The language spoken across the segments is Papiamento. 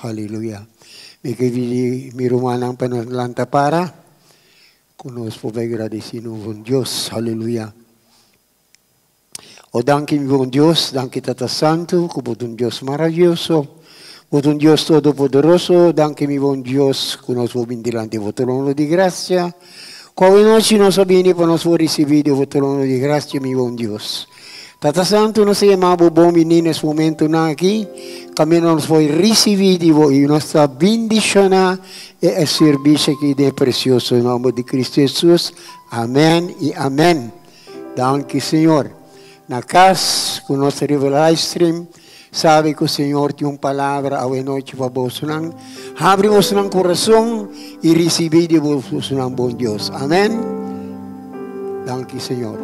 Haleluya. Mi ke pidi mi rumannan pa nos lanta para ku nos por bai gradisí nos bon Dios. Haleluya. O danki mi bon Dios, danki Tata Santu ku bo ta un Dios maravioso, bo ta un Dios todopoderoso, danki mi bon Dios ku nos por bini dilanti bo trono di grasia, ku awe nochi nos a bini pa nos por risibí di bo trono di grasia mi bon Dios. Tata Santu nos ta yama bo bon bini na es momentunan aki, kaminda nos por risibí di bo i nos ta bindishoná e sirbishi aki den e presioso nomber di Cristo Jesus. Amen i amen. Danki Señor. Na cas cu nos ta riba livestream, sabi cu Señor tin un palabra awe nochi pa bosonan. Habri bosonan corazon y ricibi di bosonan bon Dios. Amen. Danki Señor.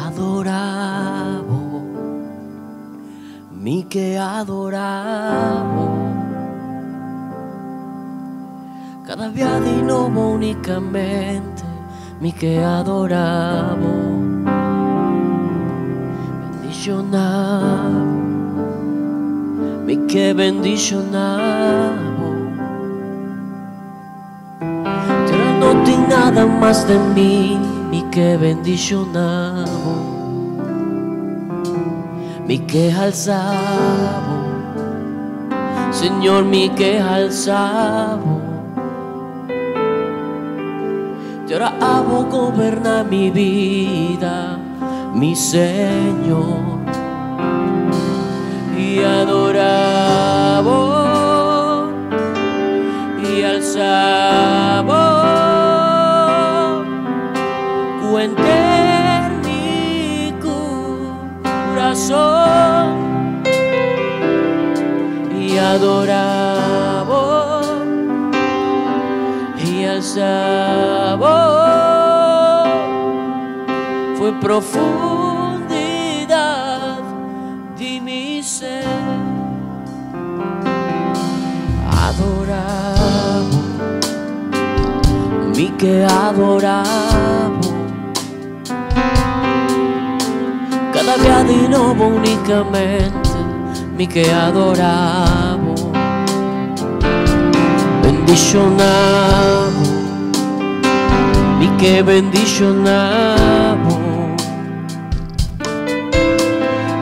Adorabo, mi ke adorabo. Kada bia di nobo unikamente mi ke adorabo. Bendishonabo, mi ke bendishonabo. Pero no tin nada mas den mi, mi ke bendishonabo. Mi ke halsabo, Señor, mi ke halsabo. Te ora abo goberna mi vida, mi Señor. Y adorabo y alzabo cuenter mi corazón y adorabo y alzabo. Fue profundidad di mi ser. Adorabo, mi ke adorabo. Kada bia di nobo unikamente mi ke adorabo. Bendishonabo, mi ke bendishonabo.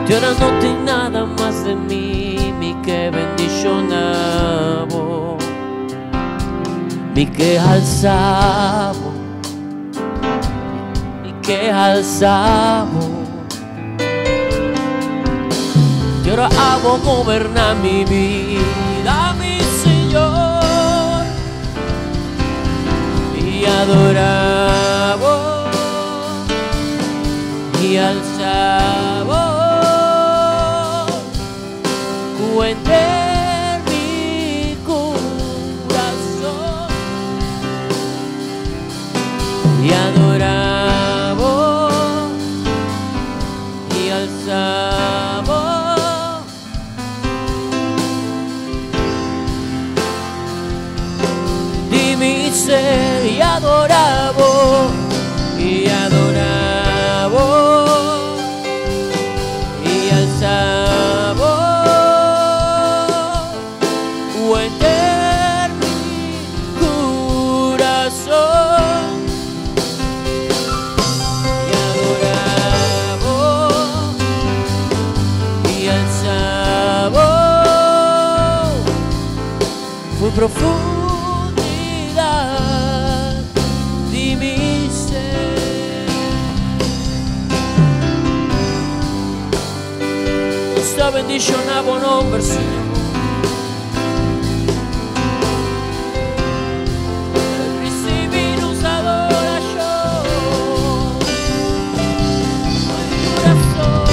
Te ora no tin nada mas den mi, mi ke bendishonabo. Mi ke halsabo, mi ke halsabo. Te ora abo goberna mi vida, mi Señor. Y adorabo y alzabo cuenter mi corazón y adorabo y alzabo di mi ser y adorabo y adorabo y alzabo cuenter mi corazón y adorabo y alzabo fue profundidad di mi ser. Nos ta bendiciona bo nomber, Señor. Ricibi nos adoracion. Di corazon,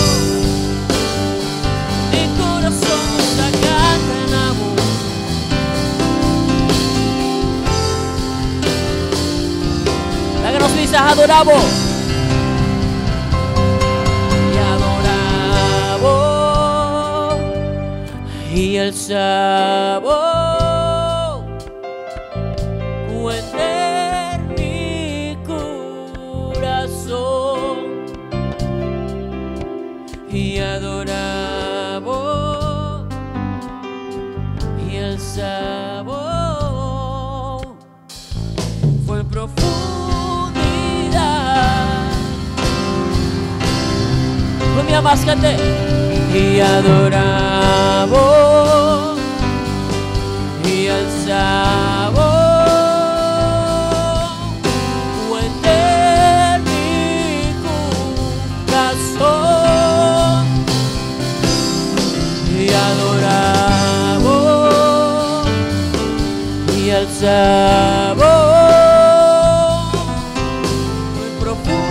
di corazon nos ta canta na bo. Laga nos bisa. Kuminsá adorá Bo. I adorá Bo. I alsa Bo. Ku henter mi kurason. I adorá Bo. I alsa Bo. Fue profundidad. Con mi amáscate y adoramos y alzamos mi corazón y adoramos y alzamos en profundidad.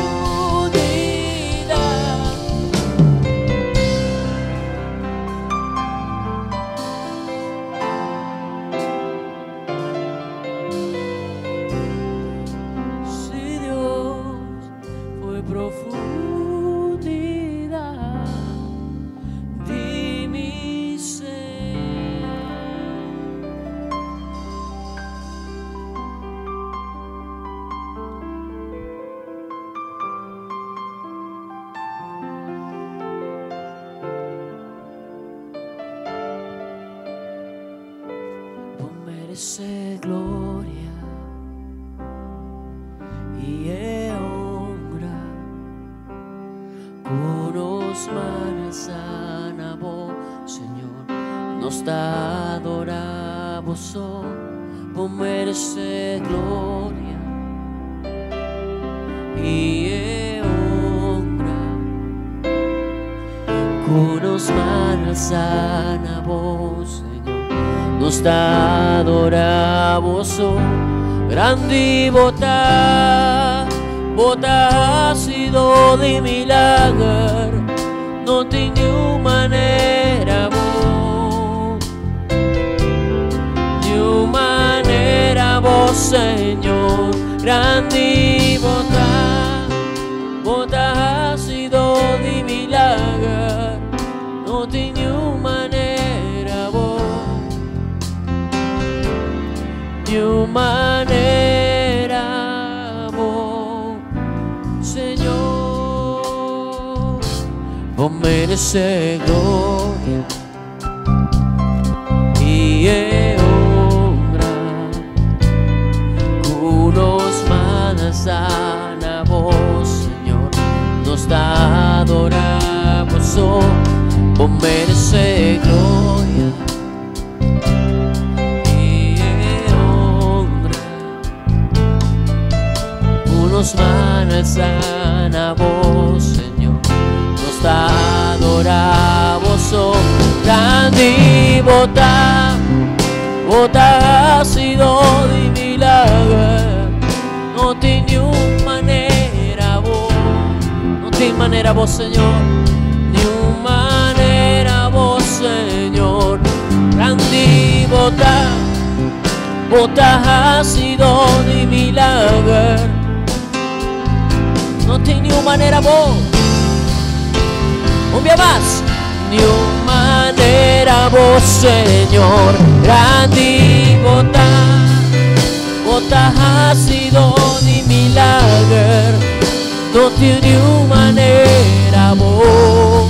Si Dios fue profundidad di mi ser. Bo merece gloria y honra. Ku nos man alsá na Bo, Señor, nos ta adorá Bo so. Bo merece gloria y honra. Ku nos man alsá na Bo, Señor, nos ta adorá Bo so. Grandi Bo ta, Bo ta hasidó di milager, no tin niun manera Bo, niun manera Bo, Señor. Grandi Bo ta, Bo ta hasidó di milager, no tin niun manera Bo, niun manera Bo, Señor. Bo merece gloria y honra. Ku nos man alsá na Bo, Señor, nos ta adorá Bo so. Bo merece gloria y honra. Ku nos man alsá na Bo, Señor, nos ta adorá Bo so. Grandi Bo ta, Bo ta hasidó di milager, no tin niun manera Bo, no tin manera Bo, Señor, niun manera Bo, Señor. Grandi Bo ta, Bo ta hasidó di milager, no tin niun manera Bo. Un bia mas. Niun manera Bo, Señor. Grandi Bo ta, Bo ta hasidó di milager, no tin niun manera Bo,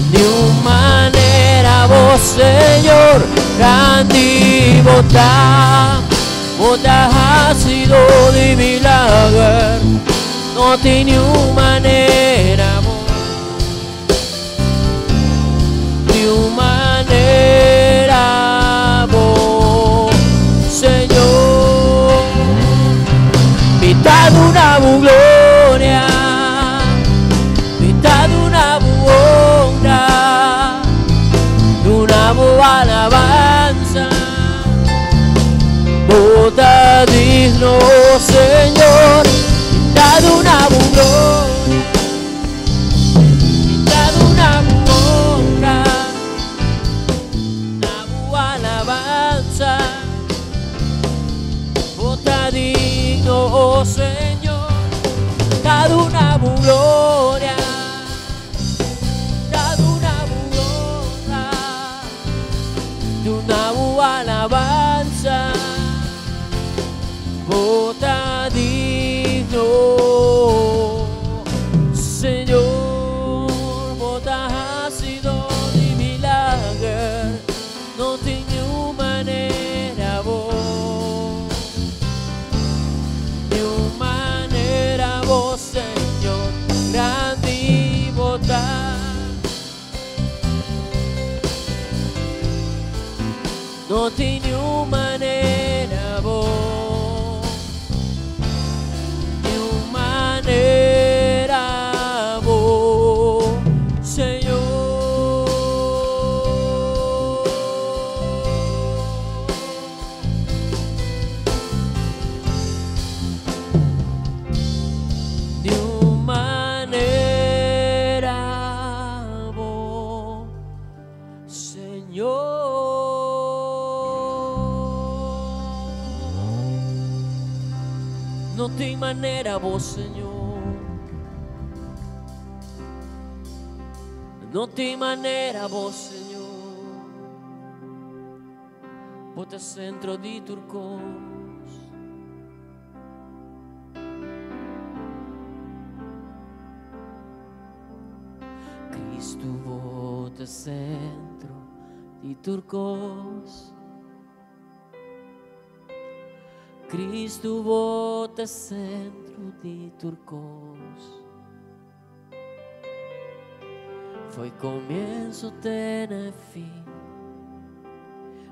niun manera Bo, Señor. Grandi Bo ta, Bo ta hasidó di milager, no tin niun manera Bo, niun manera Bo, Señor. Mi ta duna Bo gloria, mi ta duna Bo honra, duna Bo alabansa. Bo ta digno, Señor. Mi ta duna Bo gloria, mi ta duna Bo honra, duna Bo alabansa. Bo ta digno, tin niun manera bo, niun manera bo, Señor. Niun manera bo, Señor. No tin manera bo, Señor. No tin manera bo, Señor. Bo ta centro di tur cos. Cristo bo ta centro di tur cos. Cristo bo ta centro di tur cos. Foi comienzo te na fin.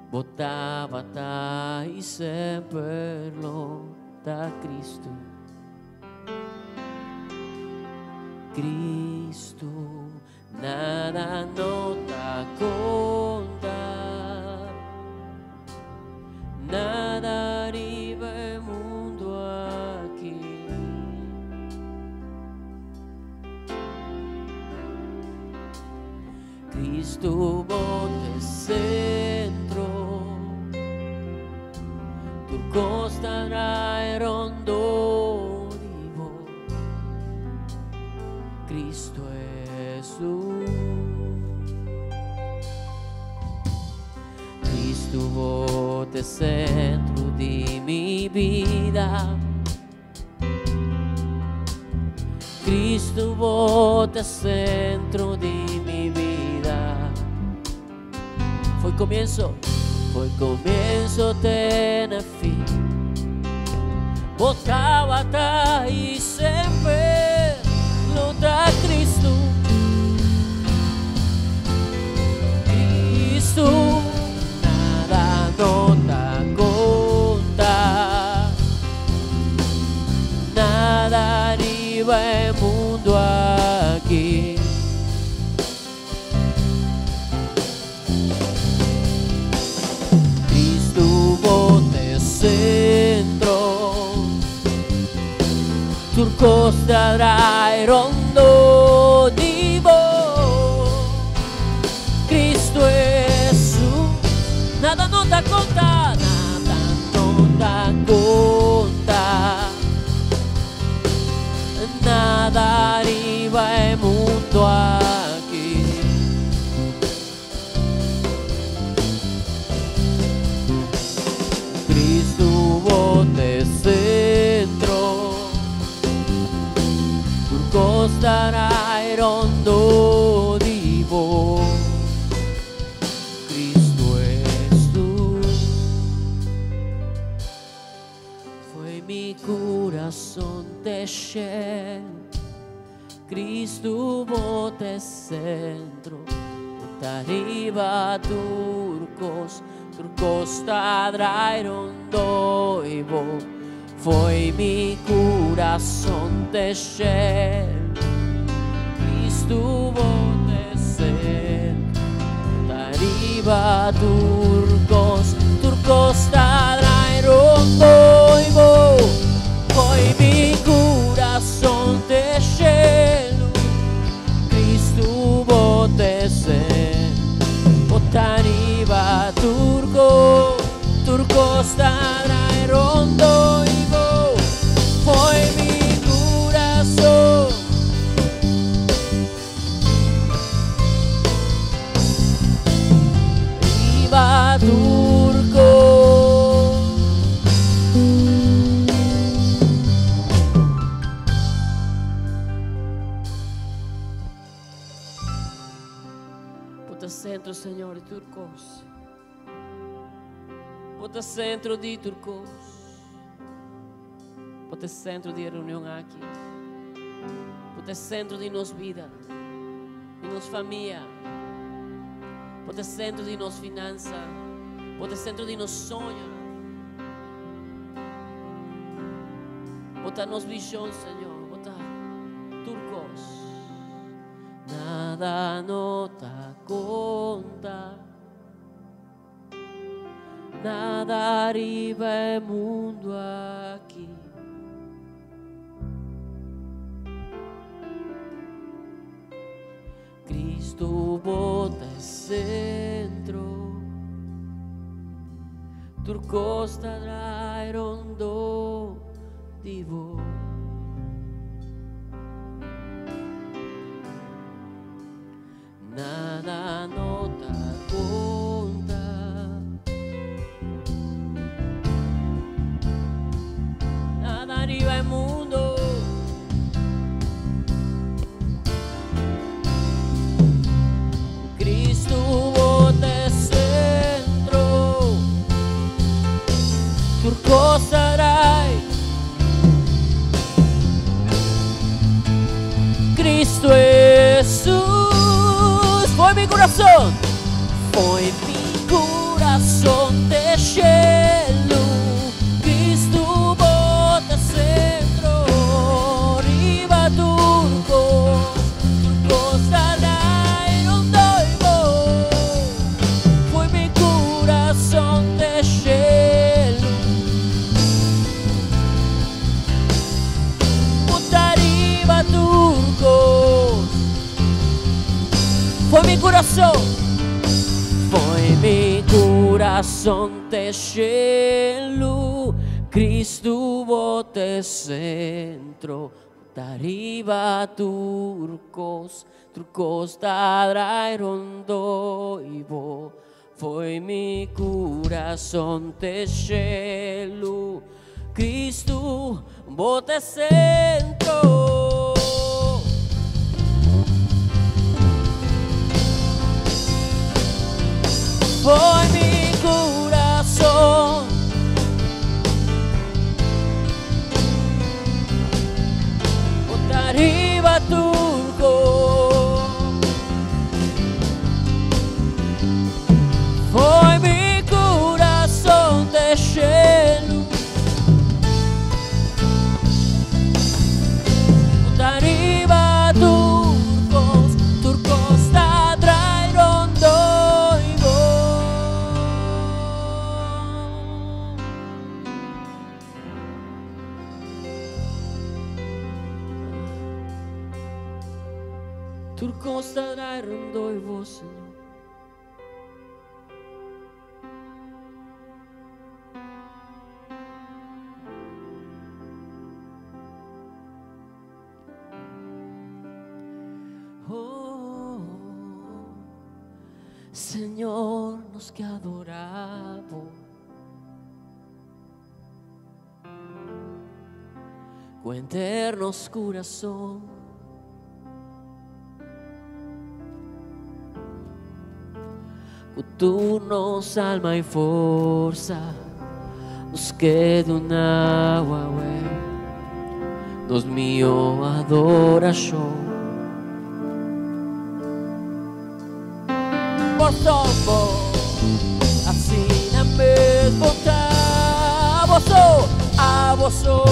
Bo tabata y semper lo ta Cristo. Cristo, nada no ta conta. Nada riba e mundo aki. Cristo bo t'e centro, tur cos ta draai rondo di bo. Cristo Jesus. Cristo bo t'e centro di mi bida. Cristo bo t'e centro di mi bida. Foi comienzo, foi comienzo te na fin. Bo tabata y semper lo ta Cristo. Cristo, nada no ta conta. Nada riba e mundo aki. Cristo bo t'e centro, tur cos ta draai rondo di bo. Cristo Jesus, nada no ta conta, nada no ta conta. Nada riba e mundo aki. Cristo bo t'e centro, tur cos ta draai rondo di bo. Cristo Jesus. Foi mi corazón te cielo, Cristo bo t'e centro, ta riba tur cos, tur cos ta draai rondo di bo. Foi mi corazón te cielo, Cristo bo t'e centro, ta riba tur cos, tur cos ta draai rondo di bo. Foi mi corazón te cielo, Cristo bo t'e centro, ta riba tur cos, tur cos ta draai rondo di bo. Foi mi corazón. Riba tur cos. Bo ta centro, Señor, di tur cos. Bo ta centro di tur cos. Bo ta centro di e reunion aki. Bo ta centro di nos bida, di nos famia. Bo ta centro di nos finansa. Bo ta centro di nos soño. Bo ta nos vision, Señor. Bo ta tur cos. Nada no ta conta. Nada ariba e mundo aki. Cristo bo ta e centro. Tur cos ta draai rondo di bo. Nada no ta conta. Nada ariba e mundo. Cristo bo ta e centro. Tur cos ta draai. Cristo Jesús foi mi corazón, foi mi corazón te cielo. Cristo bo ta centro, riba tur cos, tur cos ta draai rondo di bo. Foi mi corazón te cielo. Bo ta riba tur cos. Foi mi corazón, foi mi corazón te cielo. Cristo bo ta centro, ta riba tur cos, tur cos ta draai rondo di bo. Foi mi corazón te cielo. Cristo bo ta centro. Foi mi corazón. Bo ta riba tur cos. Foi mi corazón te cielo. Bo ta riba tur cos, tur cos ta draai rondo di bo. Tur cos ta draai rondo di bo, Señor. Oh, Señor, nos ke adora bo. Cu henter nos corazón. Cu tur nos alma y forza. Nos ke duna bo awe. Nos mihó adoracion. Por somos asina mes bo ta abo so, abo so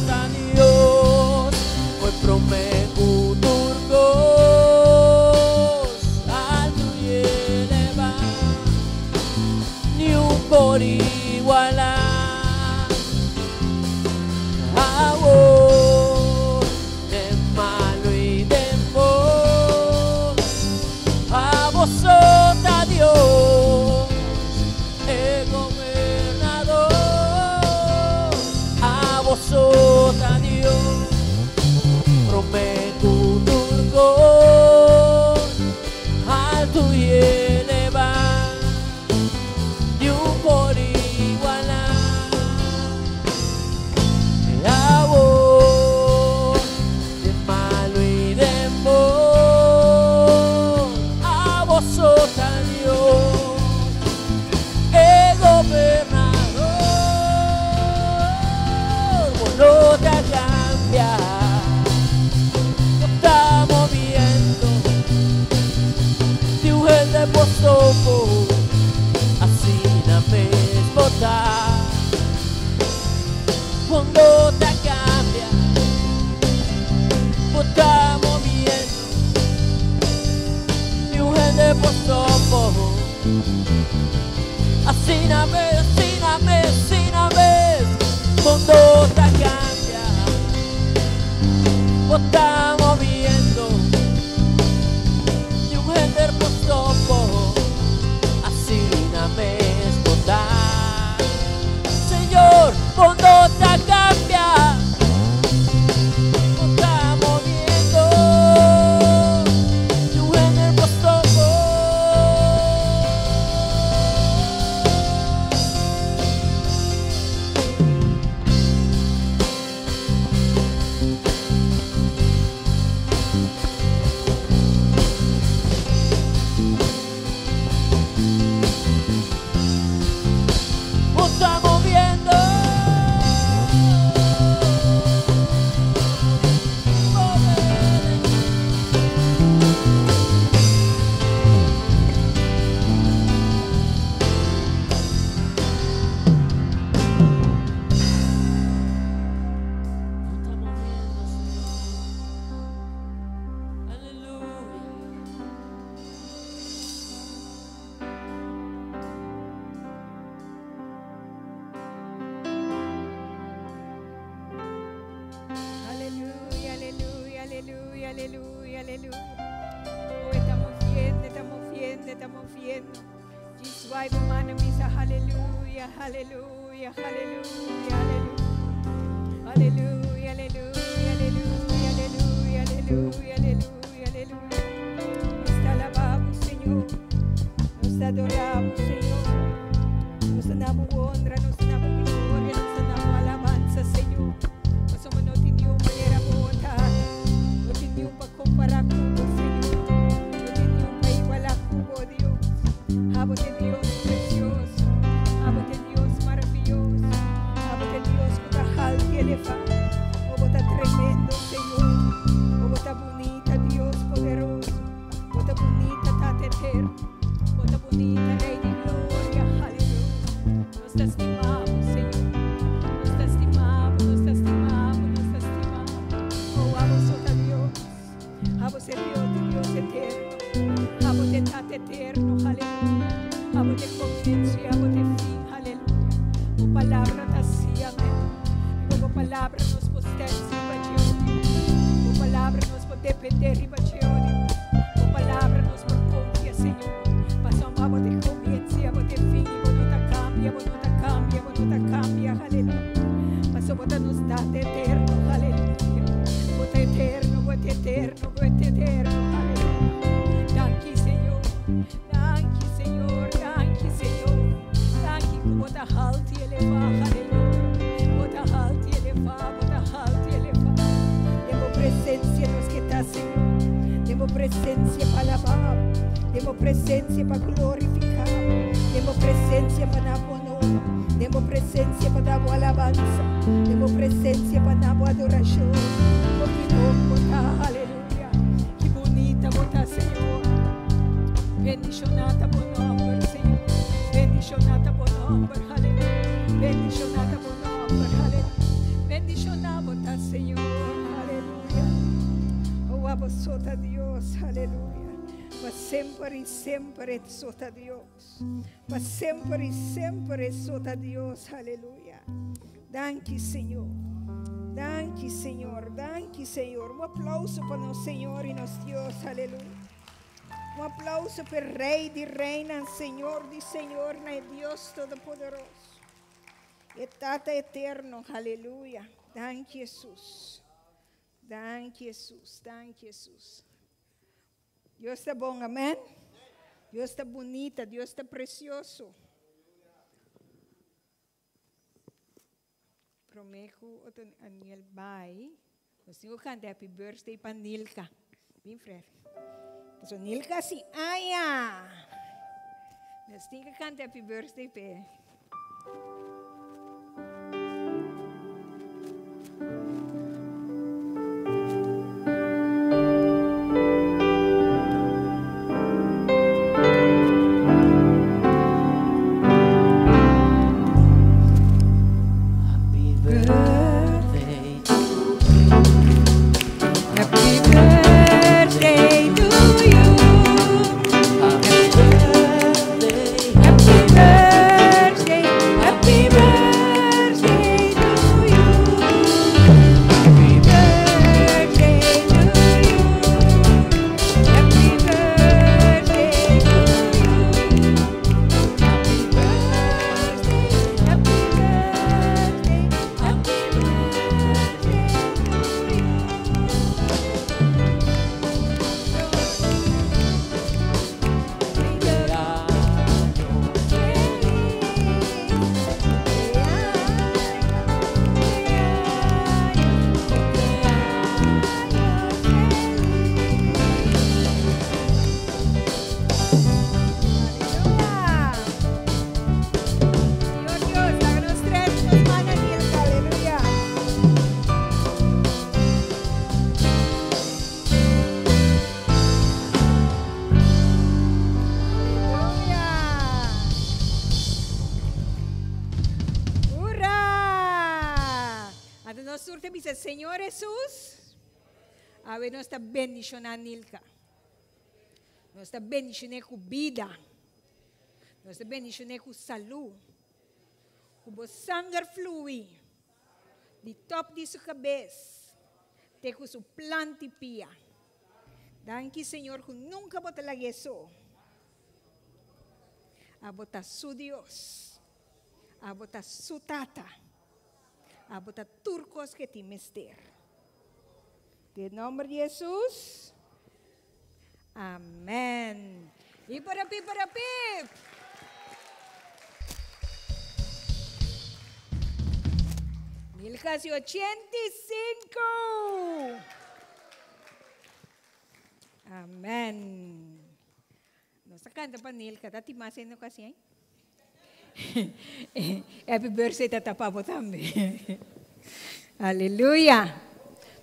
ta Dios, foi prome cu tur cos, alto y eleva, ni un por iguala. Abo den malo y den bon, abo so ta Dios, e gobernador, abo so. Bo ta moviendo. Niun hende por stòp bo. Asina mes bo ta. Señor, bo no ta kambia. Bo ta moviendo. Niun hende por stòp bo. Bo ta moviendo. Bo ta moviendo, Señor. Aleluya. Aleluya, aleluya, aleluya, aleluya, aleluya. Oh, estamos viendo, estamos viendo, estamos viendo. Jesus, humana misa, aleluya, aleluya, aleluya, aleluya. Aleluya, aleluya, aleluya, aleluya, aleluya, aleluya, aleluya. Nos te alabamos, Señor. Nos te adoramos, Señor. Nos damos honra, nos damos gloria, nos damos alabanza, Señor. Nos no tin manera bo, Tata. No tin niun pa kompará ku bo, Señor. No tin niun pa igualá ku bo, Dios. Abo ta Dios presioso. Abo ta Dios maravioso. Abo ta Dios ku ta haltu i elevá. Bo ta tremendo, Señor. Bo ta bunita, Dios poderoso. Bo ta bunita, Tata eterno. Bo ta bunita, Rei di gloria. Aleluya. Nos ta stima, Señor. Nos ta stima, nos ta stima, nos ta stima. Oh, abo ta Dios. Abo ta Dios, Dios eterno. Abo ta Tata eterno. Aleluya. Abo ta komienso i abo ta fin. Aleluya. Bo palabra ta sí, amèn. I bo palabra nos por riba Dios. Bo palabra nos por dependé riba Dios. Bo palabra nos por konfia, Señor. Pasobra abo ta komienso i abo ta fin. I bo no ta kambia, bo no ta kambia, bo no ta kambia. Aleluya. Pasobra bo ta nos Tata eterno. Aleluya. Bo ta eterno, bo ta eterno, bo ta eterno. Aleluya. Danki, Señor. Danki, Señor. Danki, Señor. Danki ku bo ta haltu i elevá. Aleluya. Bo ta haltu i elevá. Bo ta haltu i elevá. Den bo presensia nos ke ta, Señor. Den bo presensia pa alabá. Den bo presensia pa glorifiká. Den bo presensia pa duna honor. Den bo presensia pa duna alabansa. Den bo presensia pa duna adorashon. Oh, ki bon bo ta, aleluya. Ki bunita bo ta, Señor. Bendishoná ta bo nòmber, Señor. Bendishoná ta bo nòmber, aleluya. Bendishoná ta bo nòmber, aleluya. Bendishoná bo ta, Señor, aleluya. Oh, abo so ta Dios, aleluya. Pa semper i semper bo so ta Dios. Pa semper i semper bo so ta Dios, aleluya. Danki, Señor. Danki, Señor. Danki, Señor. Un aplouso pa nos Señor i nos Dios, aleluya. Un aplouso pa Rei di Reinan, Señor di Señor, na Dios Todopoderoso. E Tata eterno, aleluya. Danki, Jesus. Danki, Jesus. Danki, Jesus. Dios ta bon, amèn? Dios ta bunita, Dios ta presioso. Promé ku Aniel bai. Nos tin ku kanta happy birthday pa Nilka. Bin Fred. So Nilka si aña. Nos tin ku kanta happy birthday p'e. Happy birthday to you. Happy birthday to you. Happy birthday. Happy birthday. Happy birthday. Señor Hesus, awe nos ta bendishoná Nilka. Nos ta bendishon'é ku bida. Nos ta bendishon'é ku salú. Ku bo sanger flui di tòp di su kabes te ku su plant'i pia. Danki Señor ku nunka bo ta lag'é so. Abo ta su Dios. Abo ta su Tata. Abo ta tur kos ke tin mester. Den nomber di Hesus. Amen. Hiparapip parapip! Mil kasi 85. Amen. Nos ta canta pa Nilka, ta ti mas en ocasion. Happy birthday tata pa bo tambe. Aleluya.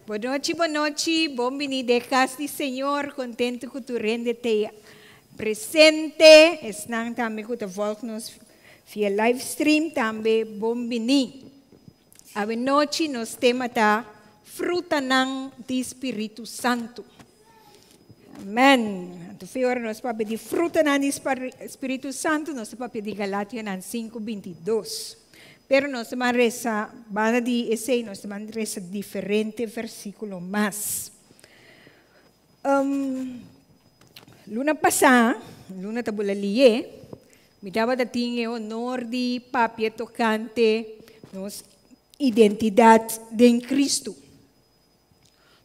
Bonochi, bonochi, bon bini den cas di Señor, contento cu tur hende te presente, esnan tambe cu ta volg nos via live stream tambe bon bini. Awe nochi nos tema ta frutanan di Spiritu Santu. Amen. Anto fe ora nos papia di frutanan di Spiritu Santu, nos ta papia di Galationan 5, 22. Pero nos ta ban resa, banda di esei, nos ta ban resa diferente versíkulo mas. Um, luna pasá, luna ta bula lié, mi tabata tin e honor di papia tokante nos identidat den Kristu.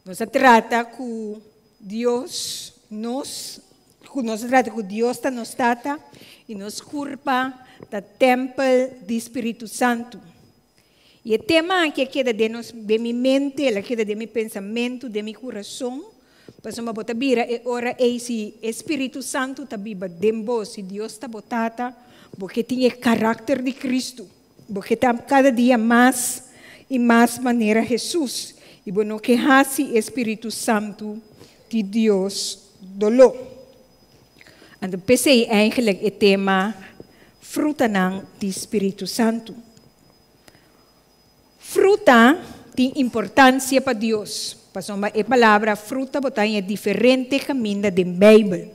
Nos a trata ku Dios, nos, ku nos a trata ku Dios ta nos Tata i nos kurpa ta tèmpel di Spiritu Santu. I e tema aki a keda den nos, den mi mente, el a keda den mi pensamentu, den mi kurason, pasobra bo ta bira e ora ei si e Spiritu Santu ta biba den bo, si Dios ta bo Tata, bo ke tin e karakter di Kristu. Bo ke ta kada dia mas i mas manera Hesus, i bo no ke hasi e spiritu santu di Dios doló. Anto p'esei eigenlijk e tema Frutanan di Spiritu Santu. Fruta tin importansia pa Dios, pasobra e palabra fruta bo ta haña diferente kaminda den Beibel.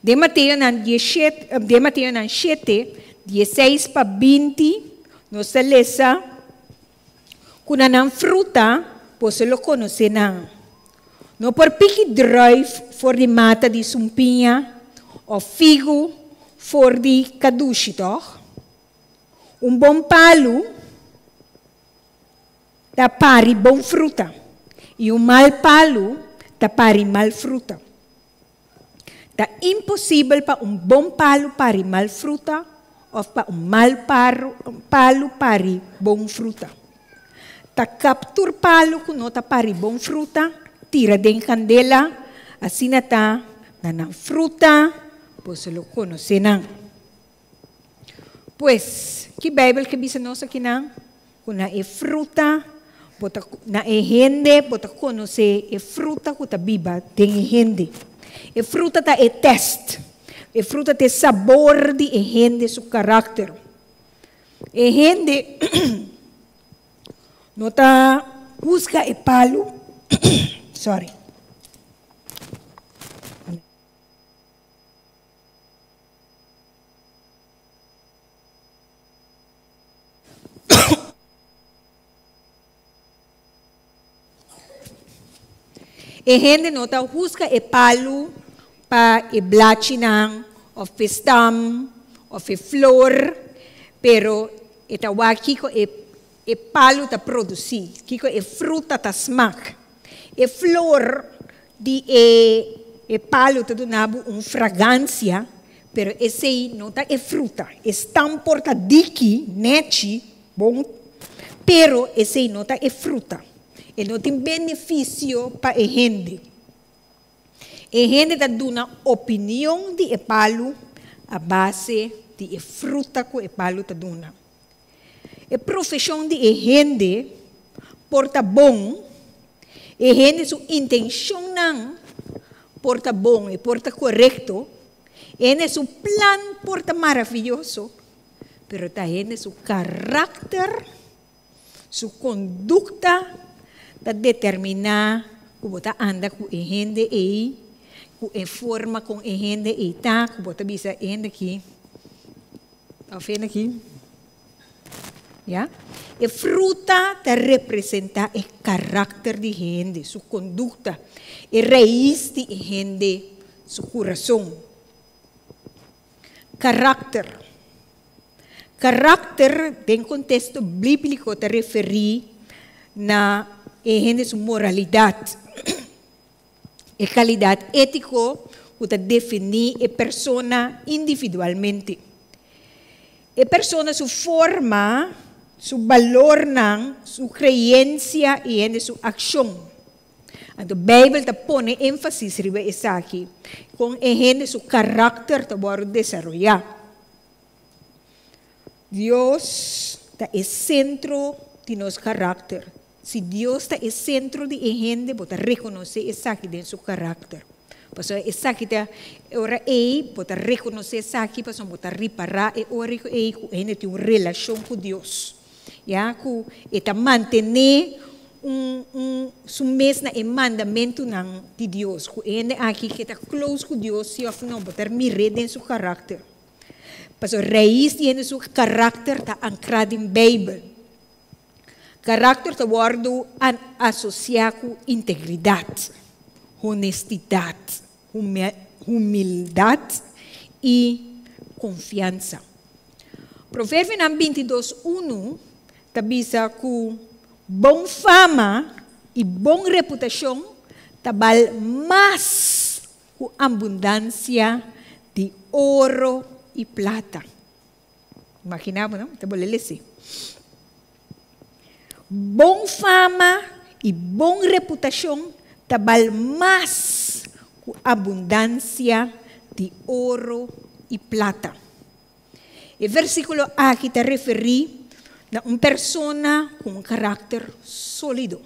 Den Mateonan dieshet, den Mateonan shete, dieseis pa 20, nos ta lesa ku na nan fruta boso lo konosé nan. No por piki druif for di mata di sumpiña òf figu for di kadushi, tòg? Un bon palu ta pari bon fruta, i un mal palu ta pari mal fruta. Ta imposibel pa un bon palu pari mal fruta òf pa un mal palu pari bon fruta. Ta kap tur palu ku no ta pari bon fruta, tira den kandela, asina ta na nan fruta boso lo konosé nan. Pues, ki Beibel ke bisa nos akinan? Ku na e fruta bo ta, na e hende bo ta konosé e fruta ku ta biba den e hende. E fruta ta e tèst. E fruta ta e sabor di e hende su karakter. E hende no ta husga e palu, sorry. E hende no ta husga e palu pa e blachinan òf p'e stam òf e flor, pero e ta wak kiko e e palu ta produsí, kiko e fruta ta smak. E flor di e e palu ta duna bo un fragansia, pero esei no ta e fruta. E stam por ta diki, nechi, bon, pero esei no ta e fruta. E no tin benefisio pa e hende. E hende ta duna opinion di e palu a base di e fruta ku e palu ta duna. E profeshon di e hende por ta bon, e hende su intenshonnan por ta bon, e por ta korekto, e hende su plan por ta maravioso, pero ta hende su karakter. Su kondukta ta determiná ku bo ta anda ku e hende ei, ku e forma kon e hende ei ta, ku bo ta bisa e hende aki òf e hende aki. Ya? E fruta ta representá e karakter di hende, su kondukta, e rais di e hende su kurason. Karakter. Karakter den konteksto bíbliko ta referí na e hende su moralidat, e kalidat étiko ku ta definí e persona individualmente. E persona su forma, su balornan, su kreensia i hende su akshon. Anto Beibel ta pone énfasis riba esaki, kon e hende su karakter ta wòrdu desaroyá. Dios ta e sentro di nos karakter. Si Dios ta e sentro di e hende, bo ta rekonosé esaki den su karakter. Pasobra esaki ta e ora ei bo ta rekonosé esaki pasobra bo ta ripará e ora ei ku hende tin un relashon ku Dios. Ya ku e ta mantené un un su mes na e mandamentunan di Dios. Ku e hende aki ke ta close ku Dios si òf no, bo ta mir'é den su karakter. Pasobra rais di hende su karakter ta ankrá den Beibel. Karakter ta wòrdu asosiá ku integridat, honestidat, humildat i konfiansa. Proverbionan 22, 1 ta bisa ku bon fama i bon reputashon ta bal mas ku abundansia di oro i plata. Imaginá bo, no? Ta bo lelesé. Bon fama i bon reputashon ta bal mas ku abundansia di oro i plata. E versíkulo aki ta referí na un persona ku un karakter sólido.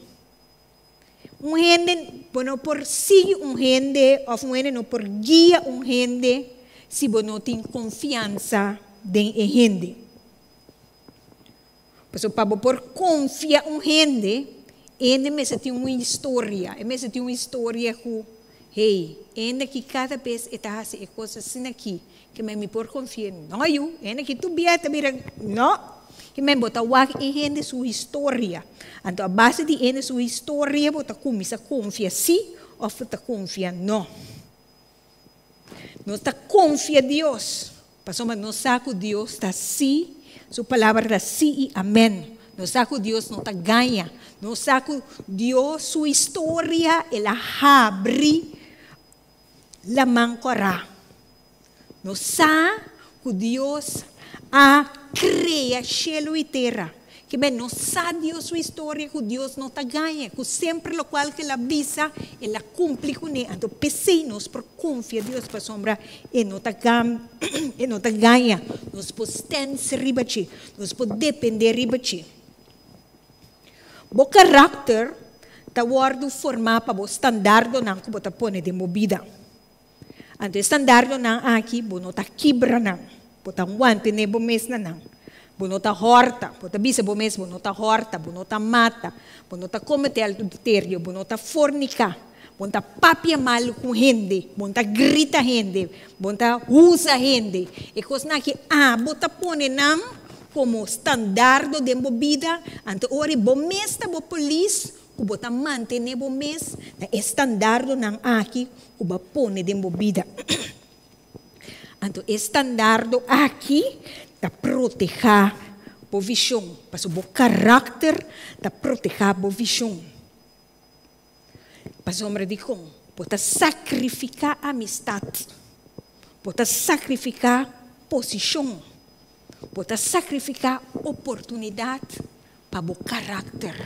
Un hende, bo no por sigui un hende òf un hende no por guia un hende si bo no tin konfiansa den e hende. Pasobra pa bo por konfia un hende, e hende mester tin un historia. E mester tin un historia ku, hey, e hende aki kada bes e ta hasi e kos asina aki, ke men mi por konfia. No yu, e hende aki tur bia e ta bira, no! Ke men bo ta wak e hende su historia. Anto a base di e hende su historia bo ta kuminsá konfia sí òf bo ta konfia no. Nos ta konfia Dios, pasobra nos sa ku Dios ta sí, su palabra ta sí i amèn. Nos sa ku Dios no ta gaña. Nos sa ku Dios su historia el a habri laman kòrá. Nos sa ku Dios a krea shelu i tera. Ke men nos sa Dios su historia ku Dios no ta gaña, ku semper lokual ku el a bisa el a kumpli kuné. Anto p'esei nos por konfia Dios pasobra e no ta e no ta gaña. Nos por stens riba dje, nos por dependé riba dje. Bo karakter ta wòrdu formá pa bo standardonan ku bo ta pone den bo bida. Anto e standardonan aki bo no ta kibra nan, bo ta wantene bo mes na nan. Bo no ta hòrta, bo ta bisa bo mes bo no ta hòrta, bo no ta mata, bo no ta kometé adulterio, bo no ta forniká, bo no ta papia malu ku hende, bo no ta grita hende, bo no ta usa hende. E kosnan aki abo ta pone nan komo standardo den bo bida, anto ora bo mes ta bo polis ku bo ta mantené bo mes na e standardonan aki ku bo a pone den bo bida. Anto e standardo aki ta protehá bo vishon, pasobra bo karakter ta protehá bo vishon. Pasobra dikon? Bo ta sakrifiká amistat, bo ta sakrifiká posishon, bo ta sakrifiká oportunidat pa bo karakter.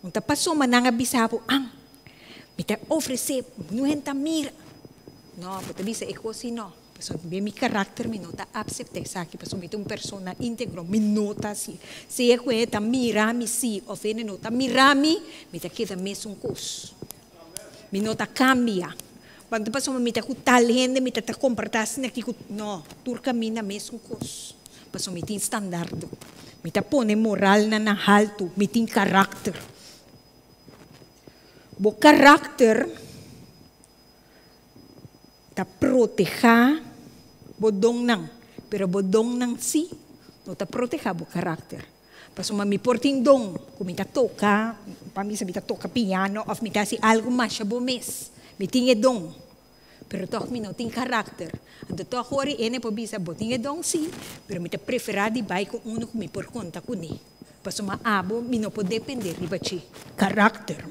Un ta pasobra nan a bisa bo, An, mi ta ofresé, niun hende ta mira. No, bo ta bisa e kos si no. Pasobra den mi karakter mi no ta apseptá esaki, pasobra mi ta un persona íntegro, mi no ta hasi. Sea ku hende ta mira mi sí òf hende no ta mira mi, mi ta keda mesun kos. Mi no ta kambia. Cuanto pasobra mi ta cu tal hende mi ta ta comporta asina aki cu no, tur caminda mesun cos. Pasobra mi tin standardo. Mi ta pone moralnan na haltu, mi tin karakter. Bo karakter ta protehá bo donnan, pero bo donnan sí no ta protehá bo karakter. Pasobra mi por tin don ku mi ta toka, pa mi sa mi ta toka piano òf mi ta hasi algu masha bo mes, mi tin e don, pero tòg mi no tin karakter. Anto tòg ora e hende por bisa, bo tin e don sí, pero mi ta preferá di bai ku unu ku mi por konta kuné, pasobra abo mi no por dependé riba dje. Karakter.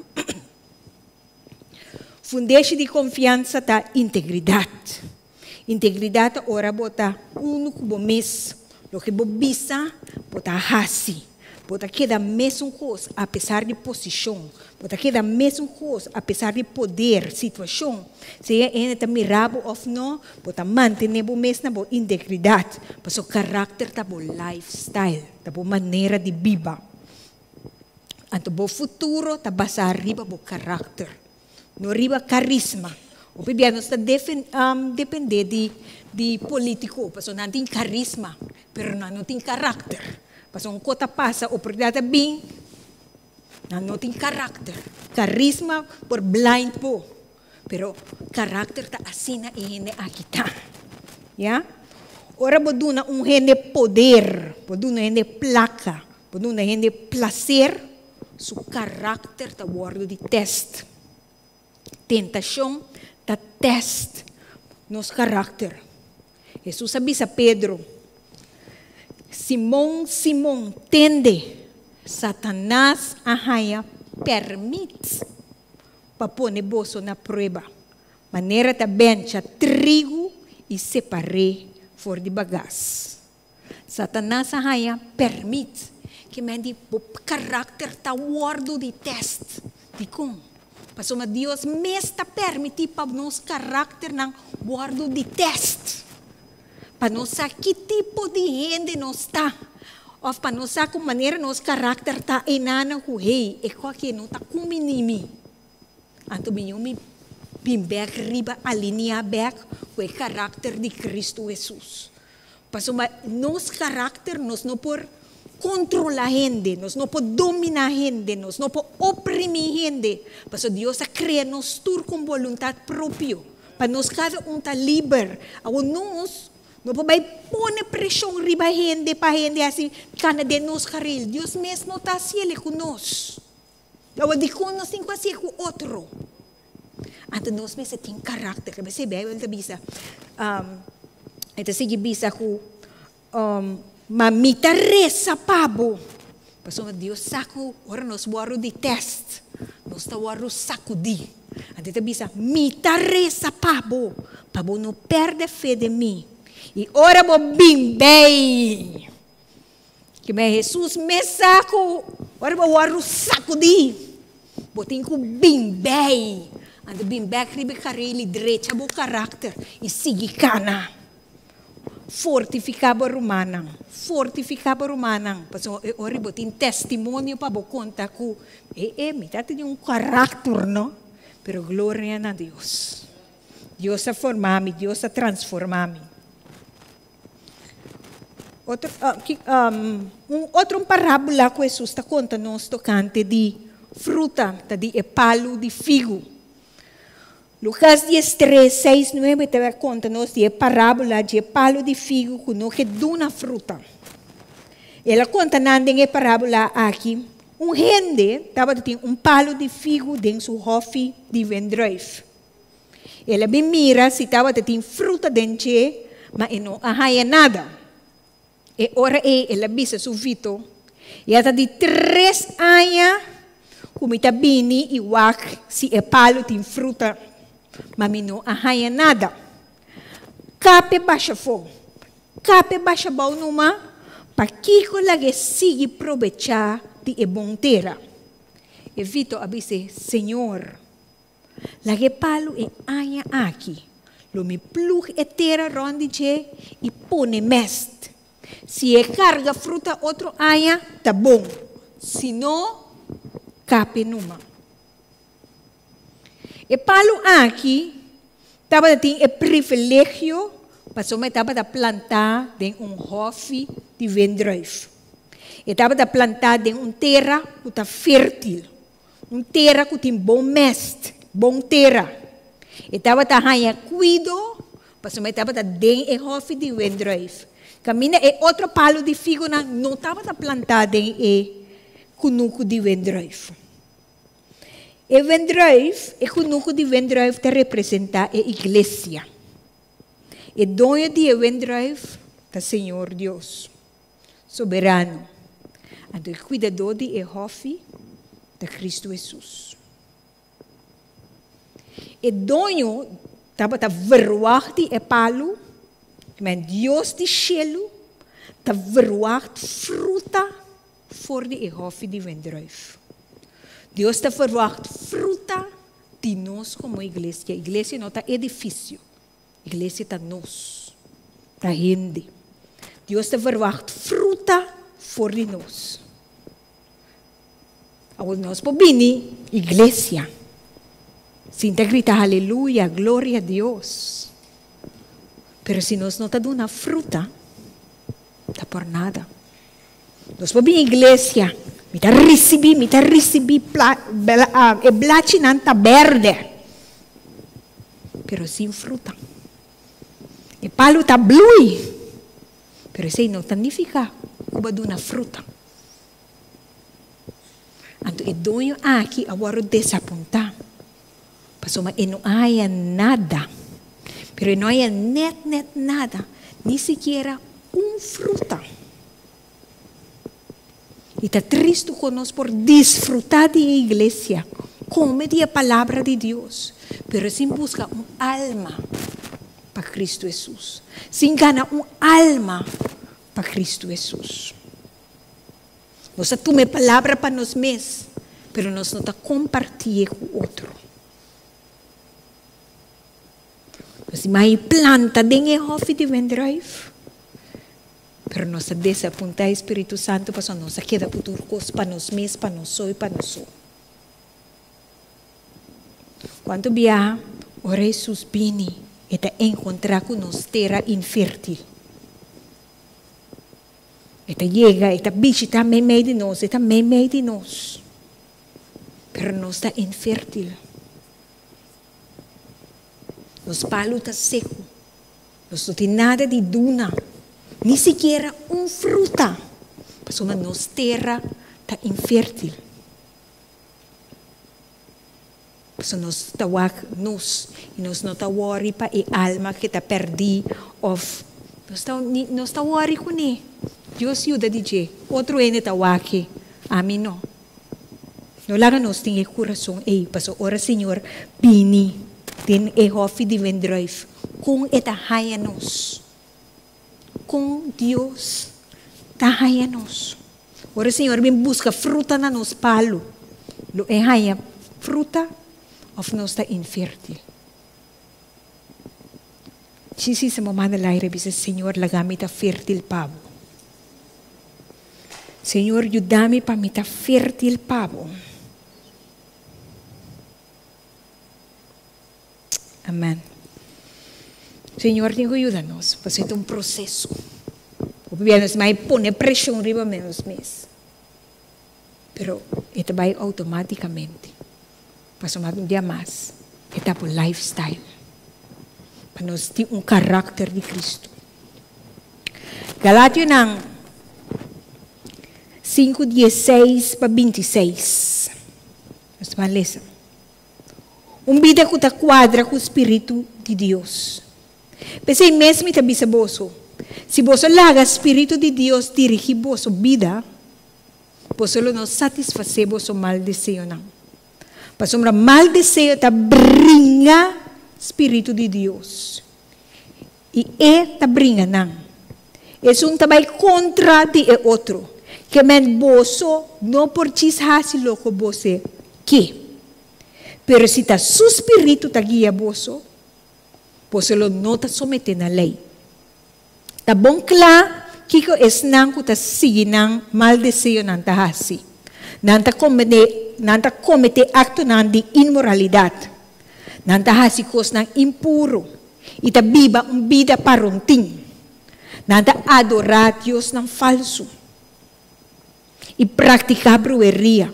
Fundeshi di konfiansa ta integridat. Integridat ta ora bo ta unu ku bo mes. Loke bo bisa, bo ta hasi. Bo ta keda mesun kos apesar di posishon. Bo ta keda mesun kos apesar di poder, situashon. Sea e hende ta mira bo òf no, bo ta mantené bo mes na bo integridat. Pasobra karakter ta bo lifestyle, ta bo manera di biba. Anto bo futuro ta basá riba bo karakter, no riba karisma. Hopi bia nos ta dependé di di polítiko pasobra nan tin karisma, pero nan no tin karakter. Pasobra un kos ta pasa, oportunidat ta bin, nan no tin karakter. Karisma por blind bo, pero karakter ta asina e hende aki ta. Ya. Ora bo duna un hende poder, bo duna un hende plaka, Bo duna hende placer, su karakter ta wordo di test. Tentacion ta test nos karakter. Hesus a bisa Pedro, Simon, Simon, tende, Satanas a haña permit pa pone boso na prueba, manera ta bencha trigu i separ'é for di bagas. Satanas a haña permit ke men di bo karakter ta wòrdu di tèst. Dikon? Pasobra Dios mes ta permití pa nos karakternan wòrdu di tèst, pa nos sa ki tipo di hende nos ta, òf pa nos sa ku manera nos karakter ta enanan ku, hey, e kòki e no ta kumbiní mi. Anto mi yu mi bin bèk riba alineá bèk ku e karakter di Kristu Hesus. Pasobra nos karakter nos no por kontrolá hende, nos no por dominá hende, nos no por oprimí hende, pasobra Dios a krea nos tur ku un boluntat propio, pa nos kada un ta liber. Awor nos no por bai pone preshon riba hende pa hende hasi kana den nos karil. Dios mes no ta hasiel ku nos. Awor dikon nos tin ku hasié ku otro? Anto nos mester tin karakter. Ta p'esei Beibel ta bisa, e ta sigui bisa ku, Ma mi ta resa pa bo. Pasobra Dios sa ku ora nos wòrdu di tèst, nos ta wòrdu sakudí. Anto e ta bisa, Mi ta resa pa bo, pa bo no pèrdè fe den mi. I ora bo bin bei. Kimen Hesus mes sa ku ora bo wòrdu sakudí, bo tin ku bin bei. Anto bin bèk riba e karil i drecha bo karakter i sigui kana. Fortifiká bo rumannan, fortifiká bo rumannan, pasobra e ora bo tin testimonio pa bo konta ku e e mi ta tene un karakter no, pero gloria na Dios. Dios a forma mi, Dios a transforma mi. Otro, un otro parábola ku Hesus ta konta nos tokante di fruta ta di e palu di figu. Lukas diestres, seis, nuebe ta konta nos di e parábola di e palu di figu ku no ke duna fruta. El a konta nan den e parábola aki, un hende tabata tin un palu di figu den su hòfi di wendrùif. El a bin mira si tabata tin fruta den dje, ma e no a haña nada. E ora ei el a bisa su Vito, Ya ta di tres aña ku mi ta bini i wak si e palu tin fruta, ma mi no a haña nada. Kape basha afó, kape basha abou numa, pakiko lag'é sigui probechá di e bon tera? E Vito a bis'é, Señor, Laga e palu e aña aki. Lo mi plug e tera rònt di dje i pone mèst. Si e karga fruta otro aña, ta bon. Si no, kape numa. E palu aki tabata tin e privilegio pasobra e tabata plantá den un hòfi di wendrùif. E tabata plantá den un tera ku ta fértil, un tera ku tin bon mèst, bon tera. E tabata haña kuido pasobra e tabata den e hòfi di wendrùif. Kaminda e otro palu di figonan no tabata plantá den e kunuku di wendrùif. E wendrùif, e kunuku di wendrùif ta representá e iglesia. E doño di e wendrùif ta Señor Dios, Soberano. Anto e kuidadó di e hòfi ta Kristu Hesus. E doño tabata verwagt di e palu, men Dios di shelu ta verwagt fruta for di e hòfi di wendrùif. Dios ta verwagt fruta di nos komo iglesia. Iglesia no ta edifisio. Iglesia ta nos, ta hende. Dios ta verwagt fruta for di nos. Awor nos por bini iglesia sin ta grita haleluya, gloria a Dios. Pero si nos no ta duna fruta, ta por nada. Nos por bini iglesia, mi ta ricibi, mi ta ricibi pla, e blachinan ta berde, pero sin fruta. E palu ta blui, pero esei no ta nifica cu bo a duna fruta. Anto e doño aki a wòrdu desapuntá, pasobra e no a haña nada, pero e no a haña nèt nèt nada, ni sikiera un fruta. I ta tristu ku nos por disfrutá di e iglesia, kome di e palabra di Dios, pero sin buska un alma pa Kristu Hesus, sin gana un alma pa Kristu Hesus. Nos ta tuma e palabra pa nos mes, pero nos no ta kompartié ku otro. Nos tin mai planta den e hòfi di wendrùif, pero nos ta desapuntá e Spiritu Santu pasobra nos a keda ku tur kos pa nos mes, pa nos so i pa nos so. Kuantu biaha ora Hesus bini, e ta enkontrá ku nos tera infértil. E ta yega, e ta bishitá meimei di nos, e ta meimei di nos. Pero nos ta infértil. Nos palu ta seku. Nos no tin nada di duna, ni sikiera un fruta, pasobra nos tera ta infértil. Pasobra nos ta wak nos i nos no ta wòri pa e alma ke ta pèrdí òf nos ta nos ta wòri kuné. Dios yuda di dje. Otro hende ta wak e, ami no. No laga nos tin e kurason ei, pasobra ora Señor bini den e hòfi di wendrùif, kon e ta haña nos? Kon Dios ta haña nos? Ora Señor bin buska fruta na nos palu, lo e haña fruta òf nos ta infértil? Si si se manda laire bisa, Señor, laga mi ta fértil pa bo. Señor, yuda mi pa mi ta fértil pa bo. Amen. Señor tin ku yuda nos, pasobra ta un proseso. Hopi bia nos mai pone preshon riba nos mes, pero e ta bai outomátikamente. Pasobra un dia mas e ta bo lifestyle, pa nos tin un karakter di Kristu. Galationan 5, 16 pa 26. Nos ta ban lesa. Un bida ku ta kuadra ku spiritu di Dios. P'esei mes mi ta bisa boso, si boso laga spiritu di Dios dirigí boso bida, boso lo no satisfasé boso mal deseonan. Pasobra mal deseo ta bringa spiritu di Dios, i e ta bringa nan. Esun ta bai kontra di e otro. Ke men boso no por djis hasi loko bose ke. Pero si ta su spiritu ta guia boso, boso lo no ta someté na lei. Ta bon kla kiko esnan ku ta sigui nan mal deseonan ta hasi. Nan ta nan ta kometé aktonan di inmoralidat. Nan ta hasi kosnan impuru i ta biba un bida parontin. Nan ta adorá diosnan falsu. I praktiká brueria.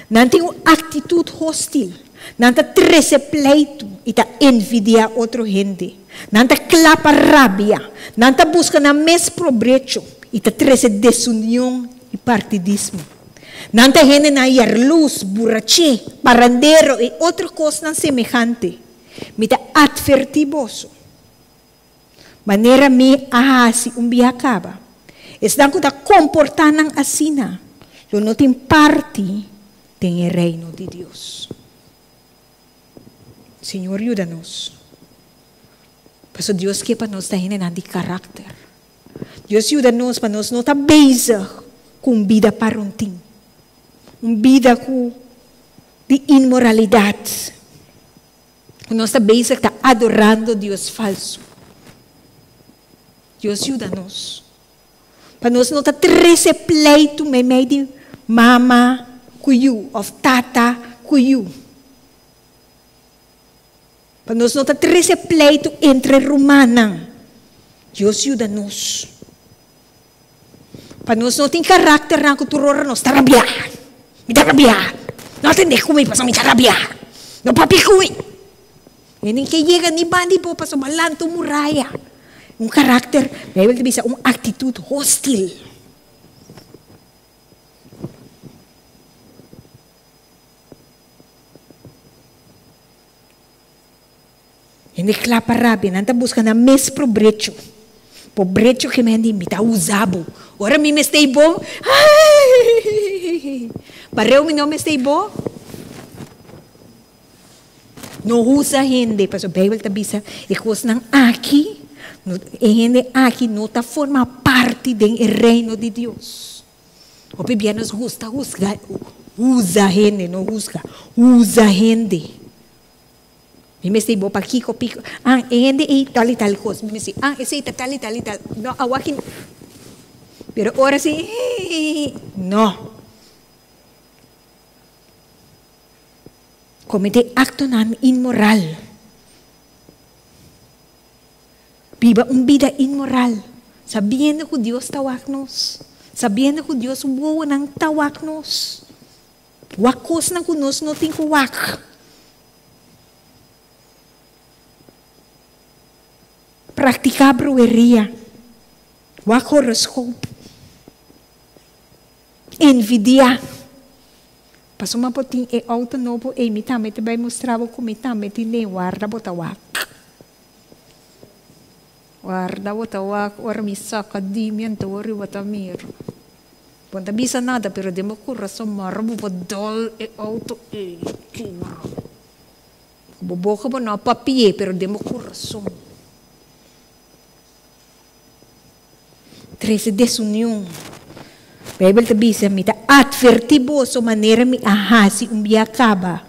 Nan tin un aktitut hostil. Nan ta trese pleitu i ta envidiá otro hende. Nan ta kla pa rabia. Nan ta buska nan mes probrecho i ta trese desunion i partidismo. Nan ta hendenan yarlus, buraché, parandero i otro kosnan semehante. Mi ta atvertí boso, manera mi a hasi un biaha kaba, esnan ku ta komportá nan asina lo no tin parti den e Reino di Dios. Señor yuda nos. Pasobra Dios ke pa nos ta hendenan di karakter. Dios yuda nos pa nos no ta bezig ku un bida parontin, un bida ku di inmoralidat, ku nos ta bezig ta adorando Dios falsu. Dios yuda nos pa nos no ta trese pleitu meimei di mama ku yu òf tata ku yu. Pa nos no ta trese pleitu entre rumannan. Dios yuda nos. Pa nos no tin karakternan ku tur ora nos ta rabiá. Mi ta rabiá. No atendé ku mi pasobra mi ta rabiá. No papia ku mi. Hende ke yega ni banda di bo pasobra bo a lanta un muraya. Un karakter, Beibel ta bisa un aktitut hostil. Hende kla pa rabia, nan ta buska nan mes probrecho. Pobrecho ke men di, mi ta usa bo. Ora mi mester ei bo, ai! Pareu mi no mester ei bo. No usa hende, pasobra Beibel ta bisa e kosnan aki, e hende aki no ta forma parti den e reino di Dios. Hopi bia nos gusta husga, usa hende, no husga, usa hende. Mi mester bo pakiko piko, ah, e hende ei tal i tal kos, mi mester, ah, esei ta tal i tal i tal, no, awaki, pero ora si, no. Kometé aktonan inmoral. Biba un bida inmoral, sabiendo ku Dios ta wak nos, sabiendo ku Dios su wowonan ta wak nos, wak kosnan ku nos no tin ku wak. Praktiká brueria, wak horoskop, envidiá. Pasobra bo tin e outo nobo ei, mi tambe ta bai mustra bo ku mi tambe tin den warda bo ta wak. Warda bo ta wak ora mi saka di mi anto ora bo ta mira. Bo no ta bisa nada pero den bo kurason mara bo por dol e outo ei kibra. Ku bo boka bo no a papi'é pero den bo kurason. Trese desunion. Beibel ta bisa, Mi ta atvertí boso manera mi a hasi un bia kaba.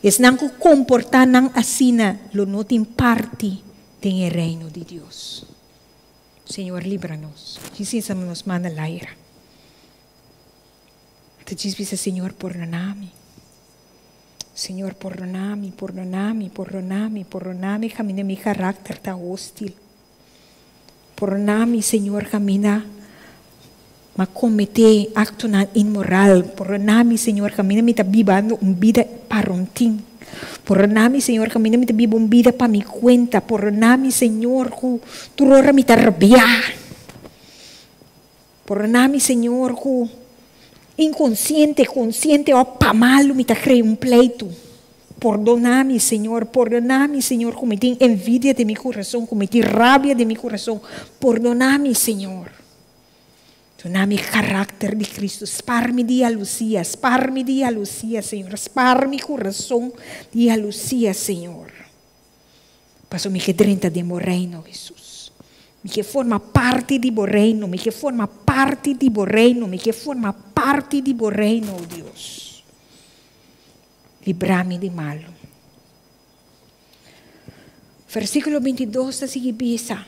Esnan ku komportá nan asina lo no tin parti den e Reino di Dios. Señor libra nos. Djis insa nos manda laira. Ta djis bisa, Señor pordoná mi. Señor pordoná mi, pordoná mi, pordoná mi, pordoná mi kaminda mi karakter ta hostil. Pordoná mi, Señor, kaminda m'a kometé aktonan inmoral. Pordoná mi, Señor, kaminda mi ta bibando un bida parontin. Pordoná mi, Señor, kaminda mi ta biba un bida pa mi kuenta. Pordoná mi, Señor, ku tur ora mi ta rabiá. Pordoná mi, Señor, ku inkonsiente, konsiente òf pa malu mi ta krea un pleitu. Pordoná mi, Señor, pordoná mi, Señor, ku mi tin envidia den mi kurason, ku mi tin rabia den mi kurason. Pordoná mi, Señor. Duna mi karakter di Cristo. Spar mi di yalusia, spar mi di yalusia, Señor. Spar mi kurason di yalusia, Señor. Pasobra mi ke drenta den bo reino, Hesus. Mi ke forma parti di bo reino, mi ke forma parti di bo reino, mi ke forma parti di bo reino, o Dios. Libra mi di malu. Versíkulo bintidos ta sigui bisa,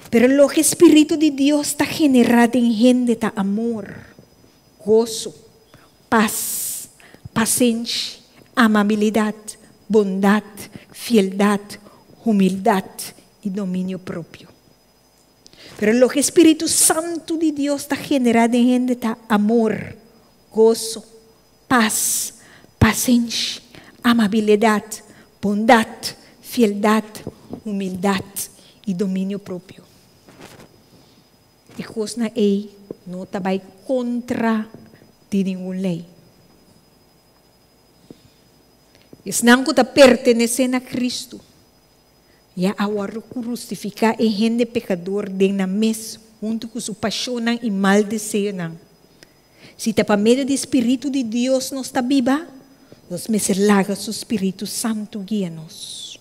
Pero loke spiritu di Dios ta generá den hende ta amor, goso, pas, pasenshi, amabilidat, bondat, fieldat, humildat i dominio propio. Pero loke Spiritu Santu di Dios ta generá den hende ta amor, goso, pas, pasenshi, amabilidat, bondat, fieldat, humildat i dominio propio. E kosnan ei no ta bai kontra di ningun lei. Esnan ku ta pertenesé na Kristu ya a wòrdu krusifiká e hende pekador den nan mes huntu ku su pashonnan i mal deseonan. Si ta pa medio di spiritu di Dios nos ta biba, nos mester laga su spiritu santu guia nos.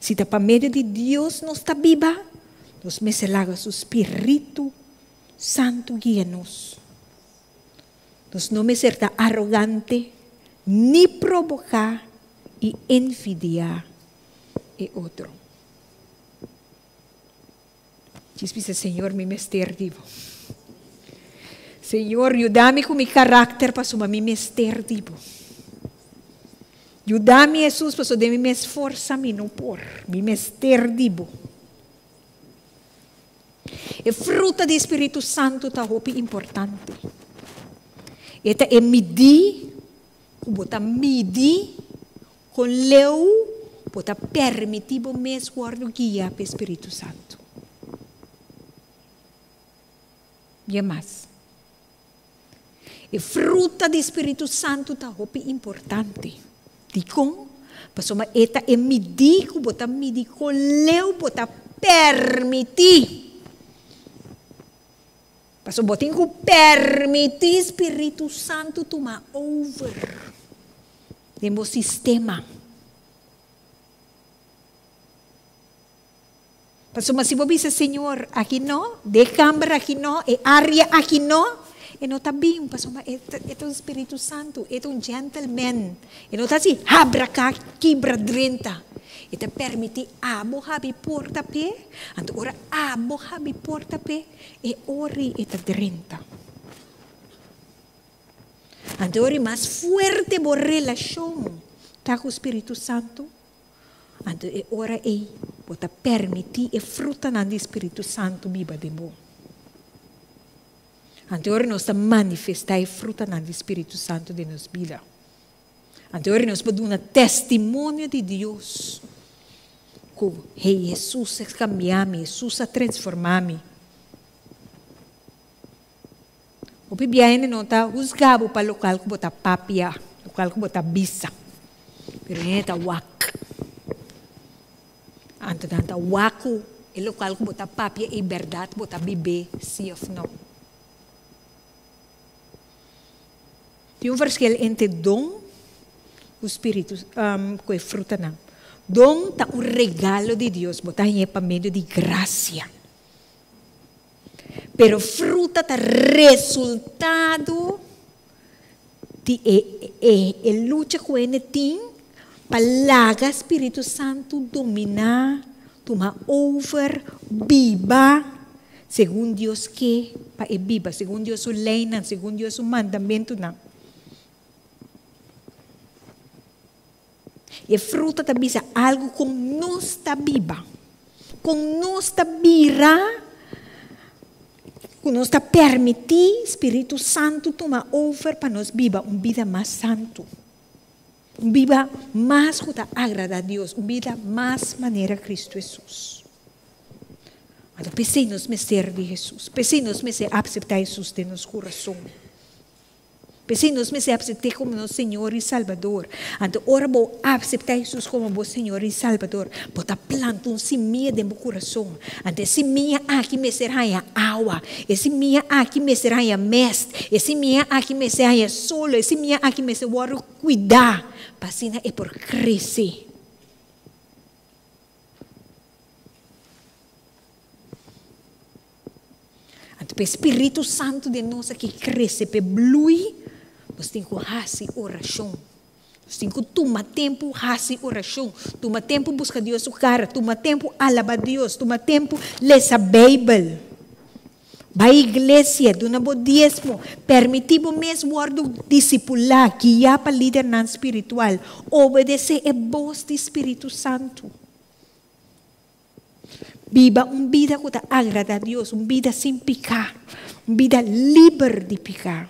Si ta pa medio di Dios nos ta biba, nos mester laga su spiritu santu guia nos. Nos no mester ta arogante ni proboká i envidiá e otro. Djis bisa, Señor, mi mester di bo. Señor, yuda mi ku mi karakter pasobra mi mester di bo. Yuda mi, Hesus, pasobra den mi mes forsa mi no por. Mi mester di bo. E fruta di Spiritu Santu ta hopi importante. E ta e midí ku bo ta midi kon leu bo ta permití bo mes wòrdu guiá pa e Spiritu Santu. Bien mas. E fruta di Spiritu Santu ta hopi importante. Dikon? Pasobra e ta e midí ku bo ta midi kon leu bo ta permití. Pasobra bo tin ku permití Spiritu Santu tuma over den bo sistema. Pasobra si bo bisa, Señor, aki no, de kamber aki no, e área aki no, e no ta bin, pasobra e ta, e ta un Spiritu Santu, e ta un gentleman. E no ta hasi habra ka, kibra drenta. E ta permití abo habi porta p'e, anto ora abo habi porta p'e, e ora e ta drenta. Anto e ora mas fuerte bo relashon ta ku Spiritu Santu, Anto e ora ei bo ta permití e frutanan di Spiritu Santu biba den bo. Anto e ora nos ta manifestá e frutanan di Spiritu Santu den nos bida. Anto e ora nos por duna testimonio di Dios ku, Hey, Hesus a kambia mi, Hesus a transformá mi. Hopi bia hende no ta husga bo pa lokual ku bo ta papia, lokual ku bo ta bisa, pero hende ta wak. Anto nan ta wak ku e lokual ku bo ta papia ei bèrdat bo ta bib'é si òf no. Tin un verschil entre don ku spiritu ku e frutanan. Don ta un regalo di Dios, bo ta hañ'é pa medio di grasia. Pero fruta ta resultado di e e e lucha ku hende tin pa laga Spiritu Santu dominá, tuma over, biba segun Dios ke pa e biba, segun Dios su leinan, segun Dios su mandamentunan. E fruta ta bisa algu kon nos ta biba, kon nos ta bira, ku nos ta permití Spiritu Santu tuma over pa nos biba un bida mas santu, un biba mas ku ta agradá Dios, un bida mas manera Kristu Hesus. Anto p'esei nos mester di Hesus, p'esei nos mester apseptá Hesus den nos kurason. P'esei nos mester apsept'é komo nos Señor i Salbador. Anto ora bo apseptá Hesus komo bo Señor i Salbador, bo ta planta un simia den bo kurason. Anto e simia aki mester haña awa, e simia aki mester haña mèst, e simia aki mester haña solo, e simia aki mester wòrdu kuidá pa asina e por krese. Anto pa e Spiritu Santu den nos aki krese, pa e blui, nos tin ku hasi orashon. Nos tin ku tuma tempu hasi orashon, tuma tempu buska Dios su kara, tuma tempu alaba Dios, tuma tempu lesa Beibel. Bai iglesia, duna bo diesmo, permití bo mes wòrdu disipulá, guiá pa lidernan spiritual, obedesé e bos di Spiritu Santu. Biba un bida ku ta agradá Dios, un bida sin piká, un bida liber di piká.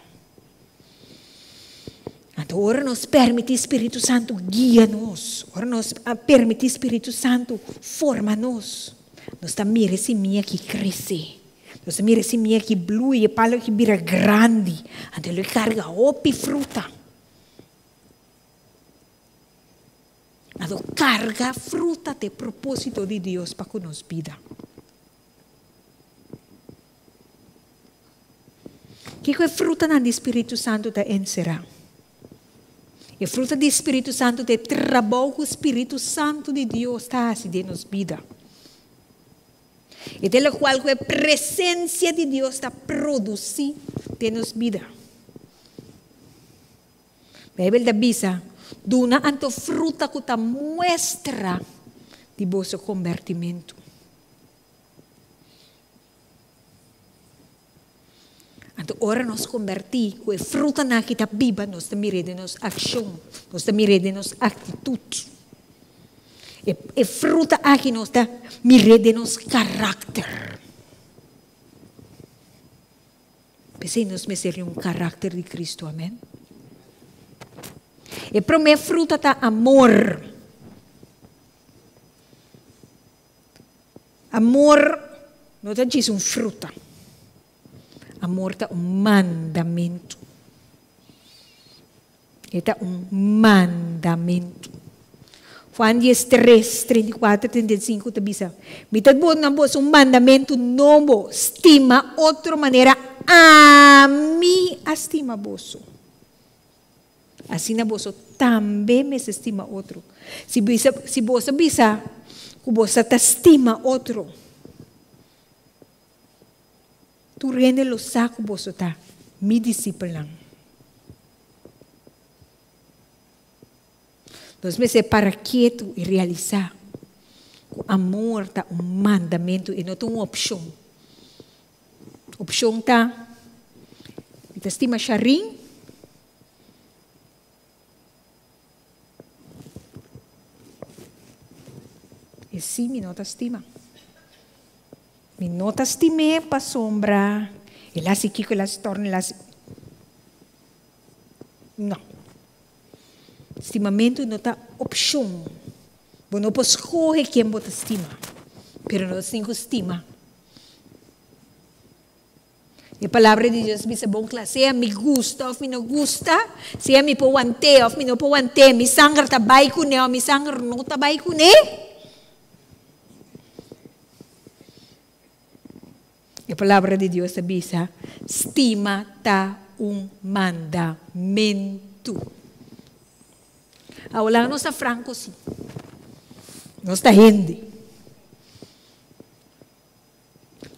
Anto ora nos permití Spiritu Santu guia nos, ora nos permití Spiritu Santu forma nos, nos ta mira e simia ki krese, nos ta mira e simia ki blui, e palu ki bira grandi, anto lo e karga hopi fruta. Anto karga fruta ta e propósito di Dios pa ku nos bida. Kiko e frutanan di spiritu santu ta enserá? E fruta di spiritu santu ta e trabou ku spiritu santu di Dios ta hasi den nos bida. E ta e lokual ku e presensia di Dios ta produsí den nos bida. Beibel ta bisa, Duna anto fruta ku ta muestra di boso kombertimentu. Anto ora nos kombertí ku e frutanan aki ta biba, nos ta mir'é den nos akshon, nos ta mir'é den nos aktitut. E e fruta aki nos ta mir'é den nos karakter. P'esei nos mester di un karakter di Kristu, amèn. E promé fruta ta amor. Amor no ta djis un fruta. Amor ta un mandamentu. E ta un mandamentu. Juan diestres, 34, 35 ta bisa, Mi ta duna boso un mandamentu nobo, stima otro manera ami a stima boso. Asina boso tambe mester stima otro. Si bisa, si boso bisa ku boso ta stima otro, tur hende lo sa ku boso ta mi disipelnan. Nos mester para ketu i realisá ku amor ta un mandamentu i no ta un opshon. Opshon ta, Mi ta stima Sharin. E sí mi no ta stima. Mi no ta stim'é pasobra el a hasi kiko, el a hasi torna, el a hasi. No. Stimamentu no ta opshon. Bo no por skohe ken bo ta stima, pero nos tin ku stima. E Palabra di Dios bisa bon kla, sea mi gusta òf mi no gusta, sea mi por want'é òf mi no por want'é, mi sanger ta bai kuné òf mi sanger no ta bai kuné. E Palabra di Dios ta bisa, Stima ta un mandamentu. Awor nos ta franko sí. Nos ta hende.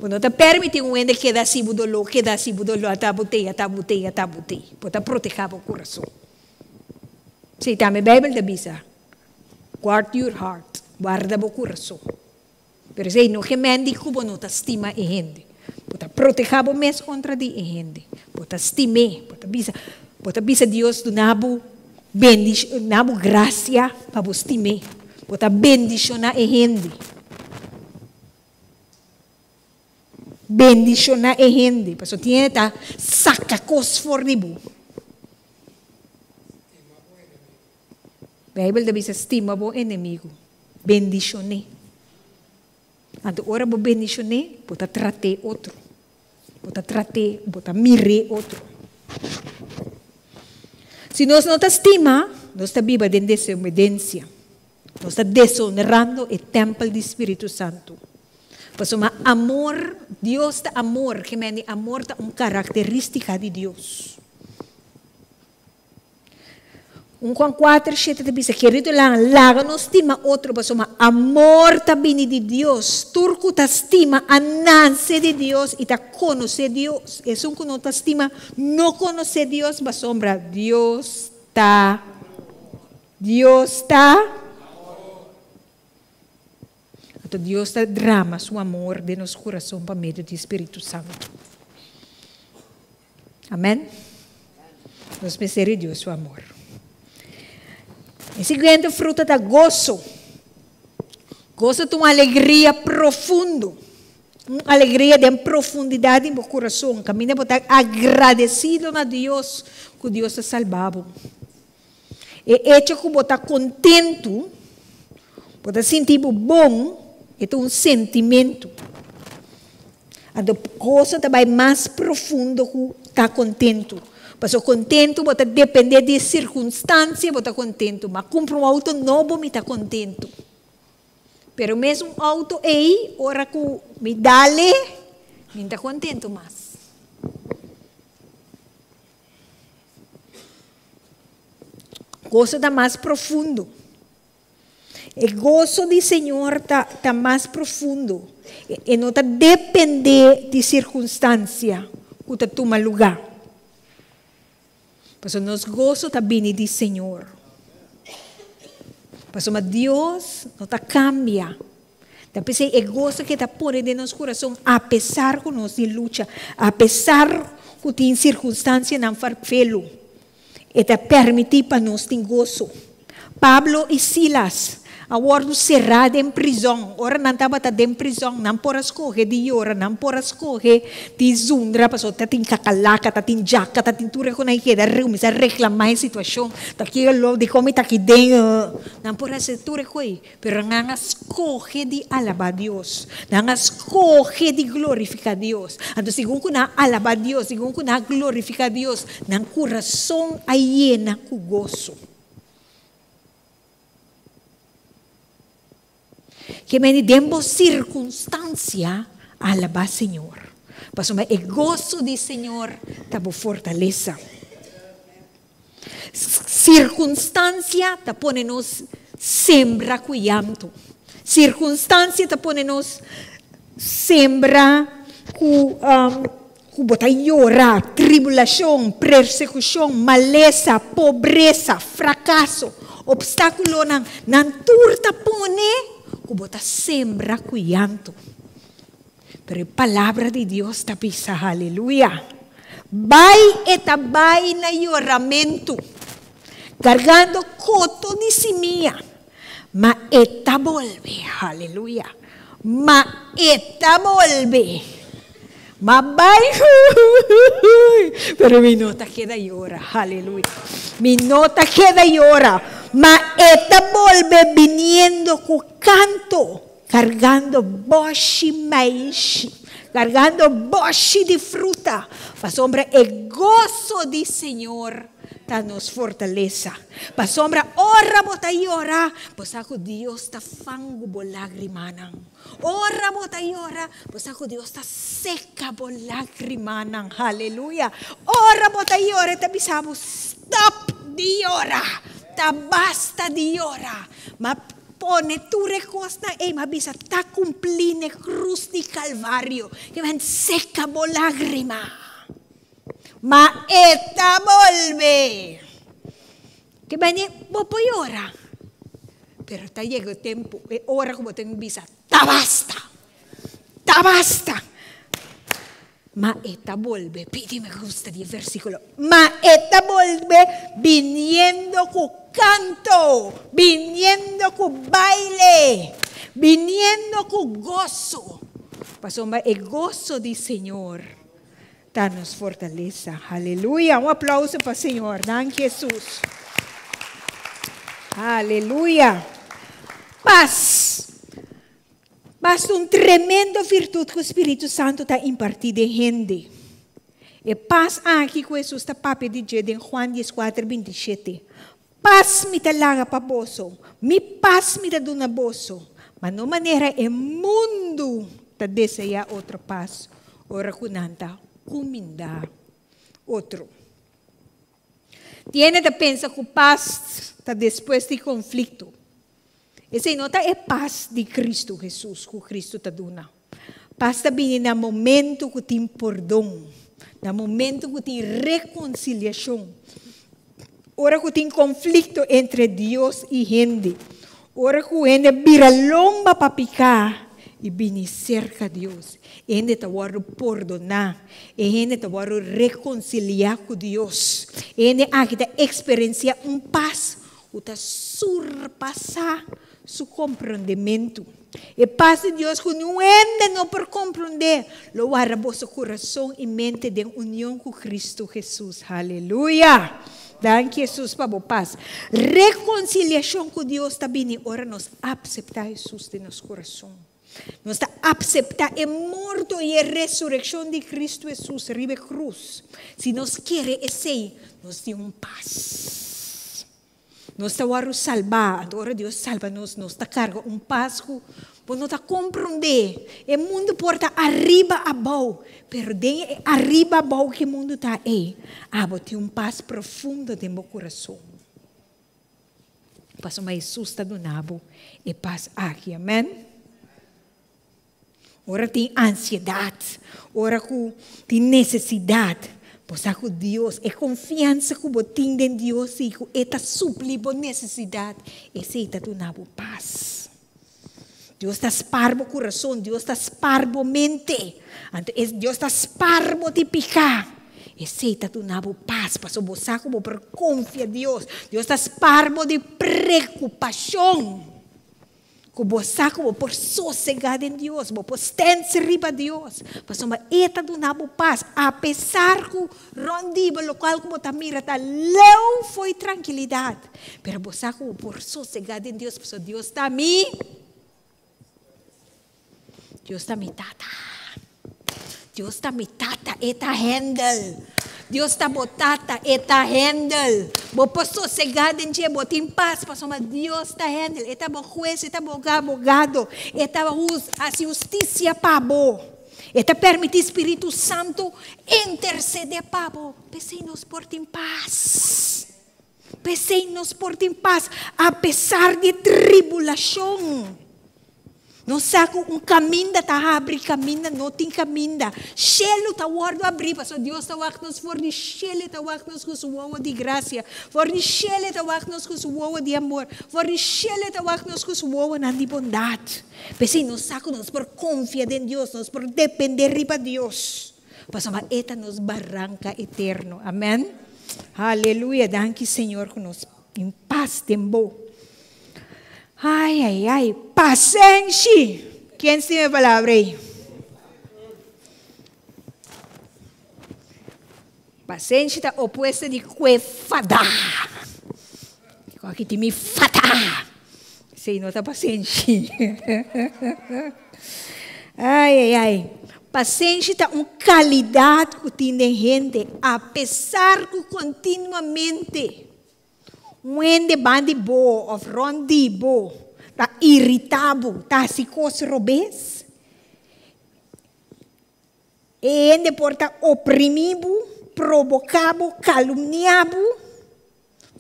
Bo no ta permiti un hende keda hasi bo doló, keda hasi bo doló, ata bo tei, ata bo tei, ata bo tei. Bo ta protehá bo kurason. Sí, tambe Beibel ta bisa, Guard your heart, warda bo kurason. Pero esei no ke men di ku bo no ta stima e hende. Bo ta protehá bo mes kontra di e hende. Bo ta stim'é. Bo ta bisa, bo ta bisa Dios duna bo bendishon, duna bo grasia pa bo stim'é. Bo ta bendishoná e hende. Bendishoná e hende, pasobra tin hende ta saka kos for di bo. Beibel ta bisa, Stima bo enemigu, bendishon'é. Anto ora bo bendishon'é, bo ta trat'é otro. Bo ta trat'é, bo ta mir'é otro. Si nos no ta stima, nos ta biba den desobedensia. Nos ta desonrando e tèmpel di Spiritu Santu. Pasobra amor, Dios ta amor, ke mende amor ta un karakterístika di Dios. Un Juan kuater shete ta bisa, Keridonan, laga nos stima otro, pasobra amor ta bini di Dios. Tur ku ta stima a nase di Dios i ta konosé Dios. Esun ku no ta stima no konosé Dios, pasobra Dios ta Dios ta Anto Dios ta drama su amor den nos kurason pa medio di Spiritu Santu. Amen. Nos mester di Dios su amor. E siguiente fruta ta goso. Goso ta un alegria profundo. Un alegria den profundidat di bo kurason. Kaminda bo ta agradesido na Dios ku Dios a salba bo. E echo ku bo ta kontentu, bo ta sinti bo bon, e ta un sentimentu. Anto goso ta bai mas profundo ku ta kontentu. Pasobra kontentu bo ta dependé di e sirkunstansia bo ta kontentu. M'a kumpra un outo nobo mi ta kontentu. Pero mes un outo ei ora ku mi dale mi no ta kontentu mas. Goso ta mas profundo. E goso di Señor ta ta mas profundo. E no ta dependé di sirkunstansia ku ta tuma lugá. Pasobra nos goso ta bini di Señor. Pasobra Dios no ta kambia. Ta p'esei e goso ke ta pone den nos kurason apesar ku nos tin lucha, apesar ku tin sirkunstansianan farfelu. E ta permití pa nos tin goso. Pablo i Silas a wòrdu será den prizòn. Ora nan tabata den prizòn, nan por a skohe di yora, nan por a skohe di zundra, pasobra ta tin kakalaka, ta tin djaka, ta tin tur e ku nan keda kuminsá reklamá e situashon. Ta ki lo, dikon mi ta aki den? Nan por a hasi tur e ku ei. Pero nan a skohe di alabá Dios. Nan a skohe di glorifiká Dios. Anto segun ku nan a alabá Dios, segun ku nan a glorifiká Dios, nan kurason a yena ku goso. Ke mende den bo sirkunstansia, alabá Señor. Pasobra e goso di Señor ta bo fortalesa. Sirkunstansia ta pone nos sembra ku llanto. Sirkunstansia ta pone nos sembra ku ku bo ta yora, tribulashon, persekushon, malesa, pobresa, frakaso, opstákulonan, nan tur ta pone ku bo ta sembra ku llanto. Pero e palabra di Dios ta bisa, Haleluya! Bai e ta bai na yoramentu, kargando koto di simia, ma e ta bolbe, haleluya, ma e ta bolbe. Ma bai, pero mi no ta keda yora, haleluya, mi no ta keda yora, ma e ta bolbe biniendo ku kanto. Kargando bòshi maishi, kargando bòshi di fruta, pasobra e goso di Señor ta nos fortalesa. Pasobra ora bo ta yora, bo sa ku Dios ta fangu bo lágrimanan. Ora bo ta yora, bo sa ku Dios ta seka bo lágrimanan. Haleluya! Ora bo ta yora, e ta bisa bo, Stòp di yora! Ta basta di yora! Ma Pone tur e kosnan ei, ma bisa ta kumplí n'e krus di Kalvario, ke men seka bo lágrima. Ma e ta bolbe. Ke men di, bo por yora, pero ta yega e tempu, e ora ku bo tin ku bisa, Ta basta! Ta basta! Ma e ta bolbe, pidi mi gusta di e versiculo, ma e ta bolbe biniendo cu canto, biniendo cu baile, biniendo cu goso, pasobra e goso di Señor ta nos fortalesa. Aleluya! Un aplauso pa Señor. Danki Hesus. Aleluya! Paz. Basta un tremendo virtut ku Spiritu Santu ta impartí den hende. E pas aki ku Hesus ta papia di dje den Juan dieskuater bintishete, Pas mi ta laga pa boso, mi pas mi ta duna boso, ma no manera e mundu ta deseá otro pas ora ku nan ta kumindá otro. Tiene ta pensa ku pas ta despues di konflikto. Esei no ta e pas di Kristu Hesus ku Kristu ta duna. Pas ta bini na momentu ku tin pordon, na momentu ku tin rekonsiliashon, ora ku tin konflikto entre Dios i hende, ora ku hende bira lomba pa piká i bini serka Dios. E hende ta wòrdu pordoná, e hende ta wòrdu rekonsiliá ku Dios. E hende aki ta eksperensiá un pas Ku ta surpasá su komprondementu. E pas di Dios ku niun hende no por komprondé, lo warda boso kurason i mente den union ku Kristu Hesus. Haleluya! Danki Hesus pa bo pas. Rekonsiliashon ku Dios ta bini ora nos apseptá Hesus den nos kurason. Nos ta apseptá e morto i e resurekshon di Kristu Hesus riba e krus. Si nos kere esei, nos tin un pas. Nos ta wòrdu salbá. Anto ora Dios salba nos, nos ta karga un pas ku bo no ta komprondé. E mundu por ta ariba abou, pero den e ariba abou ku e mundu ta ei, abo tin un pas profundo den bo kurason. Pasobra Hesus ta duna bo e pas aki. Amèn. Ora tin ansiedat, ora ku tin nesesidat, bo sa ku Dios, e konfiansa ku bo tin den Dios i ku e ta supli bo nesesidat, esei ta duna bo pas. Dios ta spar bo kurason, Dios ta spar bo mente, anto e Dios ta spar bo di piká. Esei ta duna bo pas, pasobra bo sa ku bo por konfia Dios. Dios ta spar bo di preokupashon. Ku bo sa ku bo por sosegá den Dios, bo por stèns riba Dios, pasobra E ta duna bo pas, apesar ku rònt di bo lokual ku bo ta mira ta leu fo'i trankilidat. Pero bo sa ku bo por sosegá den Dios, pasobra Dios ta mi, Dios ta mi Tata. Dios ta mi Tata, E ta handle. Dios ta bo Tata, E ta handle. Bo por sosegá den dje, bo tin pas, pasobra Dios ta handle. E ta bo hues, E ta bo abogado, E ta hasi hustisia pa bo. E ta permití Spiritu Santu intersedé pa bo. P'esei nos por tin pas. P'esei nos por tin pas apesar di tribulashon. Nos sa ku un kaminda ta habri, kaminda no tin kaminda. Shelu ta wòrdu abrí, pasobra Dios ta wak nos for di shelu, e ta wak nos ku su wowo di grasia. For di shelu e ta wak nos ku su wowo di amor. For di shelu e ta wak nos ku su wowonan di bondat. P'esei nos sa ku nos por konfia den Dios, nos por dependé riba Dios. Pasobra e ta nos baranka eterno. Amen. Haleluya. Danki Señor ku nos tin pas den bo. Ai, ai, ai. Pasenshi. Ken stima e palabra ei? Pasenshi ta opuesto di kue fada. Aki tin mi fada. Esei no ta pasenshi. Ai, ai, ai. Pasenshi ta un kalidat ku tin den hende apesar ku kontinuamente un hende ban di bo òf rònt di bo ta iritá bo, ta hasi kos robes. E hende por ta oprimí bo, proboká bo, kalumniá bo,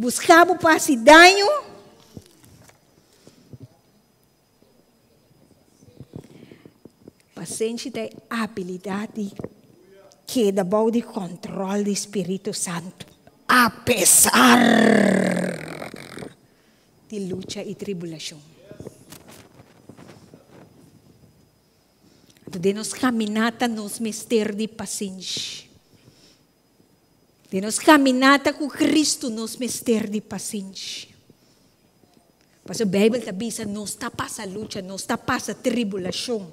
buská bo pa hasi daño. Pasenshi ta e abilidat di keda bou di kòntròl di spiritu santu apesar di lucha i tribulashon. Anto den nos kaminata nos mester di pasenshi. Den nos kaminata ku Kristu nos mester di pasenshi. Pasobra Beibel ta bisa nos ta pasa lucha, nos ta pasa tribulashon.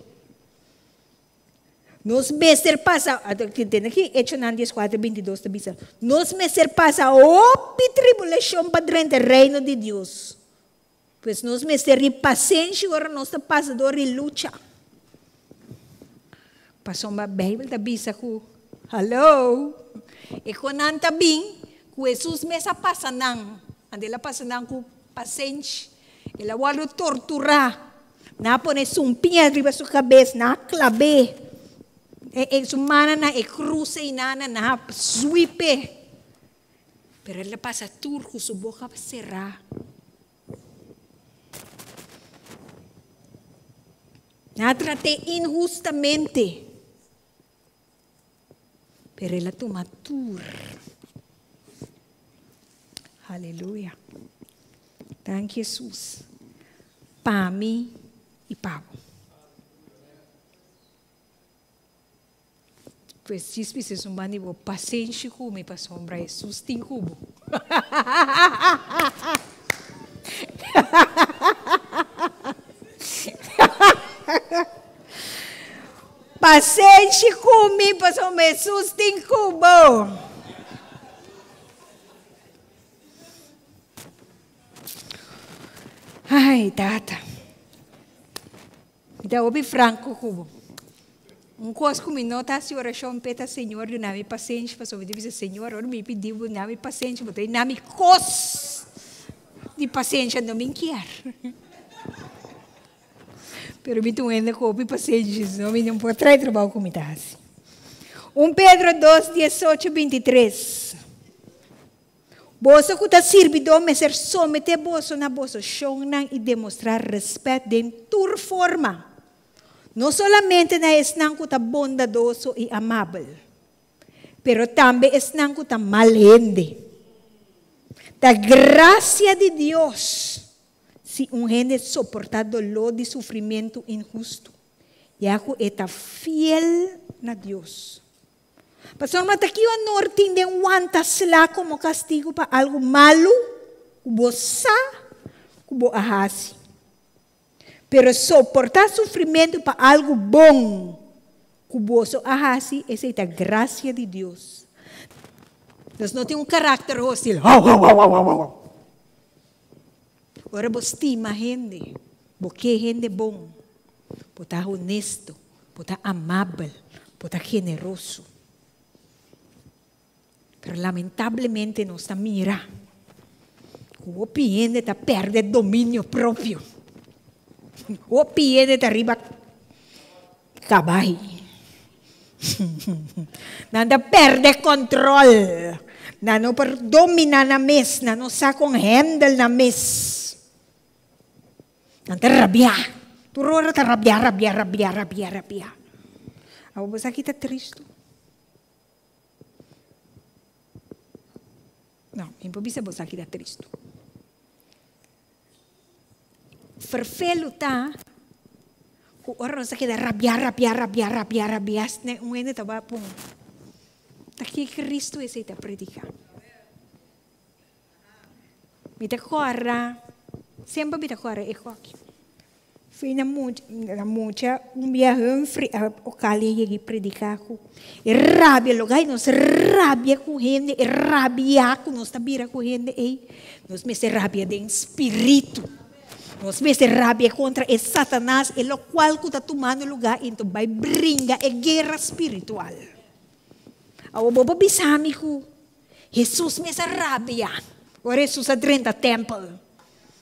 Nos mester pasa, tende aki Echonan dieskuater bintidos ta bisa, nos mester pasa hopi tribulashon pa drenta Reino di Dios. Pues nos mester di pasenshi ora nos ta pasa dor di lucha. Pasobra Beibel ta bisa ku, hallo, e kon nan ta bin ku Hesus mes a pasa nan. Anto el a pasa nan ku pasenshi. El a wòrdu torturá. Nan a pone sumpiña riba su kabes, nan a klab'é. E su mannan na e krus einan, nan a zwip'é. Pero el a pasa tur ku su boka será. Nan a trat'é inhustamente, pero el a tuma tur. Aleluya. Danki Hesus, pa mi i pa bo. Pues djis bisa esun ban di bo, Pasenshi ku mi pasobra Hesus tin ku bo. Pasenshi ku mi, pasobra Hesus tin ku bo. Ai, tata. Mi ta hopi franco ku bo. Un kos ku mi no ta hasi orashon p'e ta, Señor, duna mi pasenshi, pasobra mi ta bisa, Señor, ora mi pidi bo duna mi pasenshi, bo ta duna mi kos di pasenshi anto mi kier. Pero mi ta un hende ku hopi pasenshi, sino mi no por traha e trabou ku mi ta hasi. Un Pedro dos, diesocho, bintitres. Boso ku ta sirbidó mester someté boso na boso shonnan i demostrá rèspèt den tur forma, no solamente na esnan ku ta bondadoso i amabel, pero tambe esnan ku ta mal hende. Ta grasia di Dios si un hende soportá doló di sufrimentu inhustu, ya ku e ta fiel na Dios. Pasobra ta ki honor tin den wanta sla komo kastigu pa algu malu ku bo sa ku bo a hasi. Pero soportá sufrimentu pa algu bon ku boso a hasi, esei ta grasia di Dios. Nos no tin un karakter hostil, hou, hou, hou, hou, hou, hou. Ora bo stima hende, bo ke hende bon, bo ta honesto, bo ta amabel, bo ta generoso. Pero lamentablemente nos ta mira ku hopi hende ta pèrdè dominio propio. Hopi hende ta riba kabai. Nan ta pèrdè kòntròl. Nan no por dominá nan mes. Nan no sa kon hèndel nan mes. Nan ta rabiá. Tur ora ta rabiá, rabiá, rabiá, rabiá, rabiá. Awor bo sa ki ta tristu? No, mi por bisa bo sa ki ta tristu. Ferfelu ta ku ora nos ta keda rabiá, rabiá, rabiá, rabiá, rabiá, un hende ta bai pon. Ta ki Cristo esei ta prediká? Mi ta kòrda, semper mi ta kòrda e kòki. Fui na mucha, na mucha un bia Humphrey a okali a yega i prediká ku e rabia, loke ai nos rabia ku hende, e rabia ku nos ta bira ku hende ei, nos mester rabia den spiritu. Nos mester rabia kontra e Satanas, e lokual ku ta tumando lugá i ta bai bringa e guera spiritual. Awor bo por bisa mi ku Hesus mes a rabia ora Hesus a drenta tèmpel.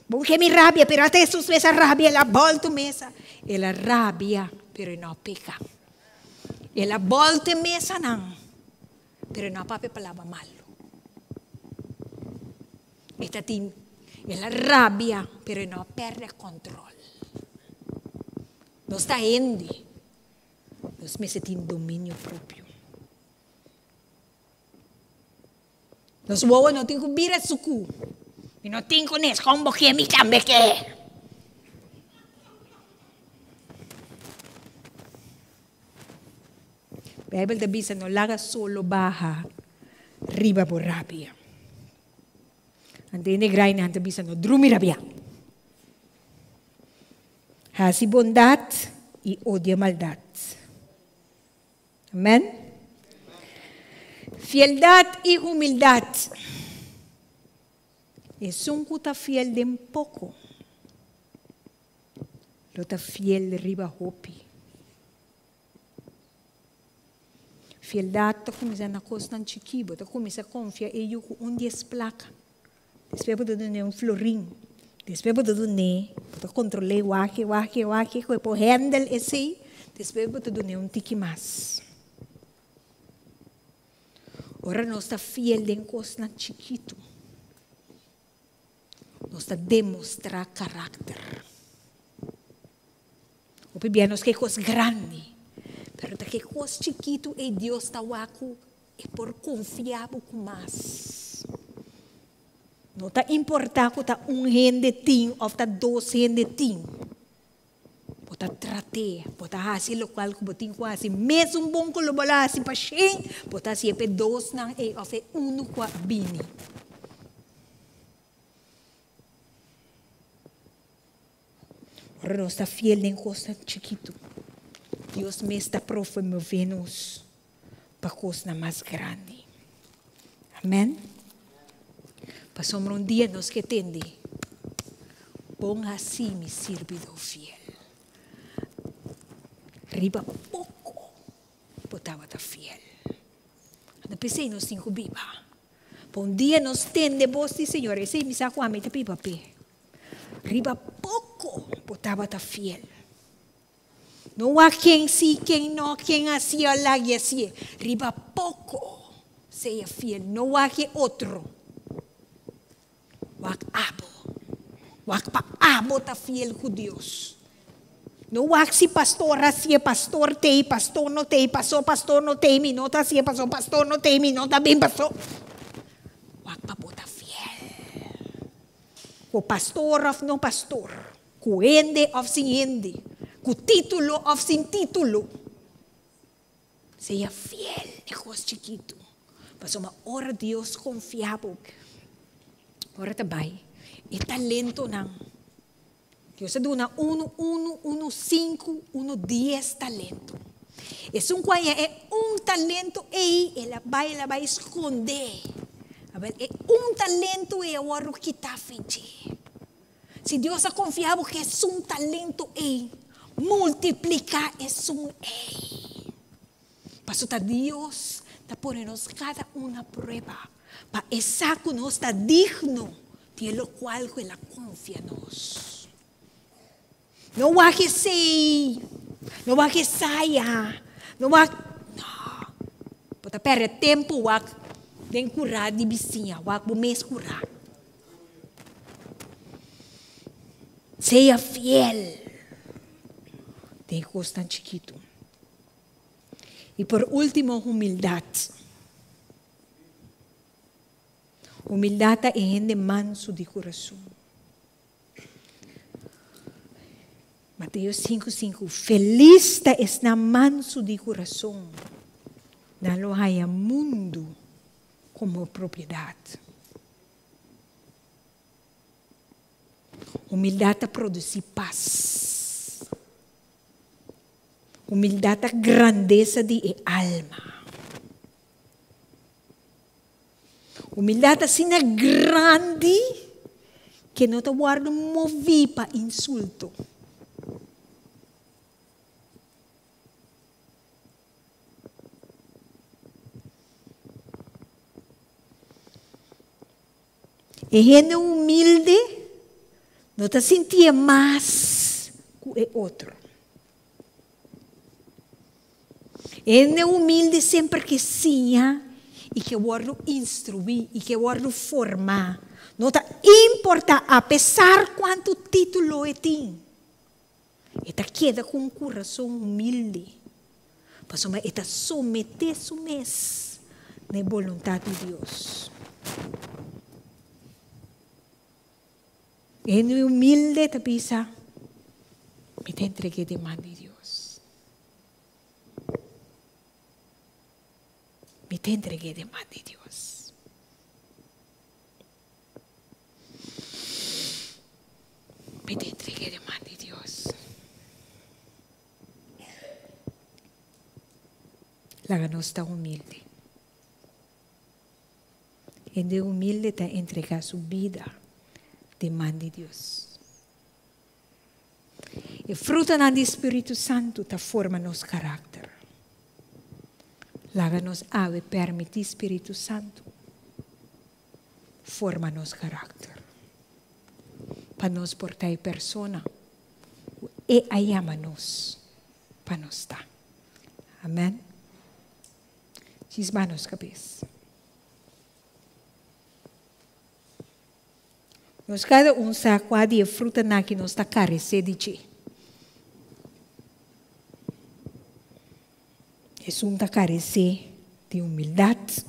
Bo ke mi rabia, pero ata Hesus mes a rabia, el a bòltu mesa. El a rabia, pero e no a peka. El a bòltu e mesanan, pero e no a papia palabra malu. E ta tin, el a rabia, pero e no a pèrdè kòntròl. Nos ta hende, nos mester tin dominio propio. Nos wowo no tin ku bira suku. Mi no tin ku nes kon bo ke mi tambe ke. Bijbel ta bisa no laga solo baha riba bo rabia. Anto hende grainan ta bisa no drumi rabia. Hasi bondat i odia maldat. Amen. Fieldad i humildad. Esun ku ta fiel den poko, lo ta fiel riba hopi. Fieldad ta kuminsá na kosnan chikí. Bo ta kuminsá konfia e yu ku un dies plaka. Despues bo ta dun'é un florin. Despues bo ta dun'é, bo ta kontrol'é wak, wak, wak, ku e por handle esei. Despues bo ta dun'é un tiki mas. Ora nos ta fiel den kosnan chikitu, nos ta demostrá karakter. Hopi bia nos ke kos grandi, pero ta ke kos chikitu ei Dios ta wak ku E por konfia bo ku mas. No ta importá ku ta un hende tin òf ta dos hende tin. Bo ta trat'é, bo ta hasi lokual ku bo tin ku hasi. Mesun bon ku lo bo la hasi pa shen, bo ta hasié pa e dosnan ei òf e unu ku a bini. Ora nos ta fiel den kosnan chikitu, Dios mes ta promové nos pa kosnan mas grandi. Amèn. Pasobra un dia nos ke tende, Bon hasí, mi sirbidó fiel. Riba poko bo tabata fiel. Anto p'esei nos tin ku biba. Pa un dia nos tende bos di Señor, esei mi sa ku ami ta biba p'e. Riba poko bo tabata fiel. No wak ken si, ken no, ken hasié o lag'i hasié. Riba poko sea fiel. No wak e otro. Wak abo. Wak pa abo ta fiel ku Dios. No wak si pastor hasié, pastor t'ei, pastor no t'ei, pasó pastor no t'ei, mi no ta hasié, pasó pastor no t'ei, mi no ta bin, pasó. Wak pa bo ta fiel. Ku pastor òf no pastor. Ku hende òf sin hende, ku título òf sin título. Sea fiel den kos chikitu, pasobra ora Dios konfia bo, ora ta bai e talentonan. Dios a duna unu unu, unu sinku, unu dies talento. Esun ku a haña e un talento ei, el a bai, el a bai skondé. Awel, e un talento ei a wòrdu kitá fen dje. Si Dios a konfia bo ku esun talento ei, multipliká esun ei. Pasobra ta Dios ta pone nos kada un na prueba pa e sa ku nos ta digno di e lokual ku el a konfia nos. No wak esei, no wak esaya, no wak, no. Bo ta pèrdè tempu wak den kurá di bisiña, wak bo mes kurá. Sea fiel den kosnan chikitu. I por último, humildat. Humildat ta e hende mansu di kurason. Mateo sinku sinku, Felis ta esnan mansu di kurason, nan lo haña mundu komo propiedat. Humildat ta produsí pas. Humildat ta grandesa di e alma. Humildat ta asina grandi ke no ta wòrdu moví pa insulto. E hende humilde no ta sintié mas ku e otro. E hende humilde semper ke siña i ke wòrdu instruí i ke wòrdu formá. No ta importá apesar kuantu título e tin. E ta keda ku un kurason humilde, pasobra e ta someté su mes na e boluntat di Dios. E hende humilde ta bisa, Mi ta entreg'é den man di Dios. Mi ta entreg'é den man di Dios. Mi ta entreg'é den man di Dios. Laga nos ta humilde. Hende humilde ta entregá su bida den man di Dios. E frutanan di Spiritu Santu ta forma nos karakter. Laga nos awe permití Spiritu Santu forma nos karakter, pa nos por ta e persona ku E a yama nos pa nos ta. Amen. Djis ba nos kabes. Nos kada un sa kua di e frutanan aki nos ta karesé di dje. Esun ta karesé di humildat.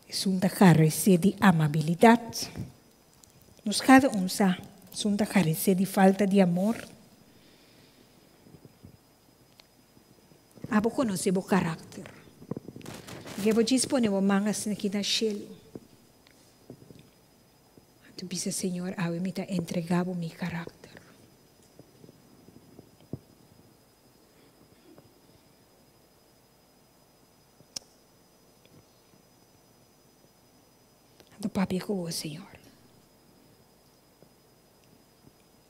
Esun ta karesé di amabilidat. Nos kada un sa, esun ta karesé di falta di amor. Abo konosé bo karakter. Ke bo djis pone bo man asina aki na shelu. Anto bisa, Señor, awe mi ta entregá bo mi karakter. Papia ku bo, Señor.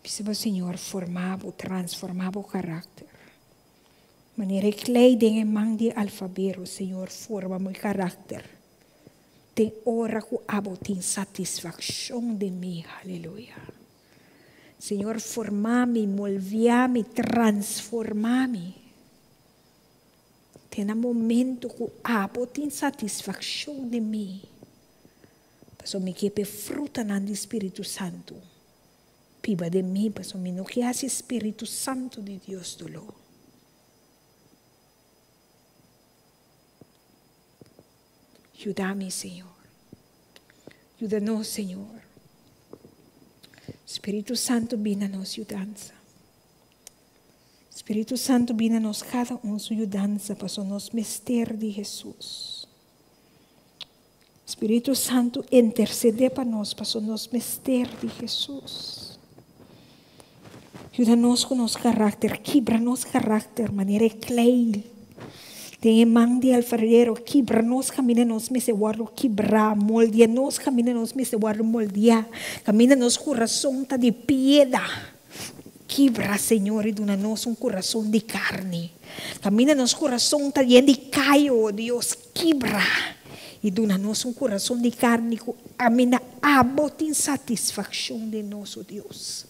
Bisa bo Señor forma bo, transforma bo karakter. Manera e klei den e man di e alfabero, Señor forma mi karakter. Te ora ku abo tin satisfakshon den mi. Aleluya. Señor forma mi, molvia mi, transforma mi. Te na momento ku abo tin satisfakshon den mi. Pasobra mi ke p'e frutanan di Spiritu Santu biba den mi, pasobra mi no ke hasi Spiritu Santu di Dios doló. Yuda mi, Señor. Yuda nos, Señor. Spiritu Santu bin na nos yudansa. Spiritu Santu bin na nos kada un su yudansa, pasobra nos mester di Hesus. Spiritu Santu intercedé pa nos paso nos mester di Hesus. Yuda nos ku nos karakter, kibra nos karakter manera e klei den e man di alfarero, kibra nos kaminda nos mester wòrdu kibrá, moldia nos kaminda nos mester wòrdu moldiá, kaminda nos kurason ta di pieda. Kibra, Señor, i duna nos un kurason di karni. Kaminda nos kurason ta yen di kayo, o Dios, kibra i duna nos un kurason di karni ku kaminda Abo tin satisfakshon den nos, o Dios.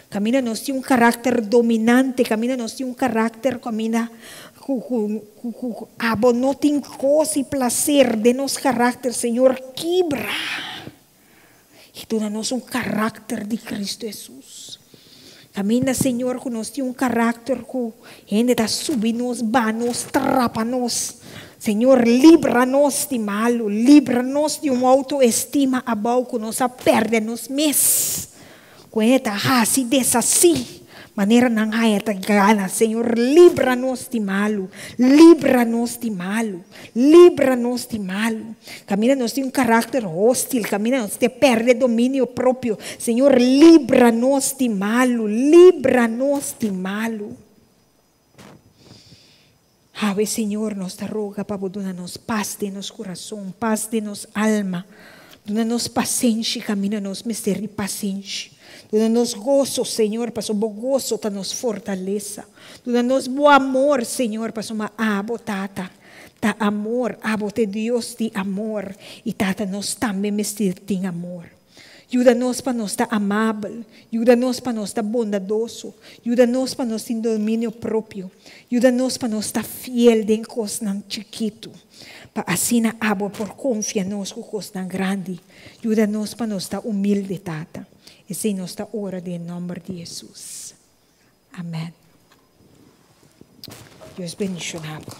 Kaminda nos tin un karakter dominante, kaminda nos tin un karakter kaminda ku ku ku Abo no tin goso i plaser den nos karakter, Señor, kibra I duna nos un karakter di Kristu Hesus. Kaminda, Señor, ku nos tin un karakter ku hende ta subi nos, baha nos, trapa nos. Señor, libra nos di malu, libra nos di un outoestima abou ku nos a pèrdè nos mes. Ku hende ta hasi deshasí manera nan haya ta gana. Señor, libra nos di malu, libra nos di malu, libra nos di malu. Kaminda nos tin un karakter hostil, kaminda nos te pèrdè dominio propio. Señor, libra nos di malu, libra nos di malu. Awe, Señor, nos ta roga pa Bo duna nos pas den nos kurason, pas den nos alma. Duna nos pasenshi kaminda nos mester di pasenshi. Duna nos goso, Señor, pasobra Bo goso ta nos fortalesa. Duna nos Bo amor, Señor, pasobra Abo, Tata, ta amor. Abo ta e Dios di amor, i Tata, nos tambe mester tin amor. Yuda nos pa nos ta amabel. Yuda nos pa nos ta bondadoso. Yuda nos pa nos tin dominio propio. Yuda nos pa nos ta fiel den kosnan chikitu, pa asina abo por konfia nos ku kosnan grandi. Yuda nos pa nos ta humilde, Tata. Esei nos ta ora den e nòmber di Hesus. Amèn. Dios bendishona bo.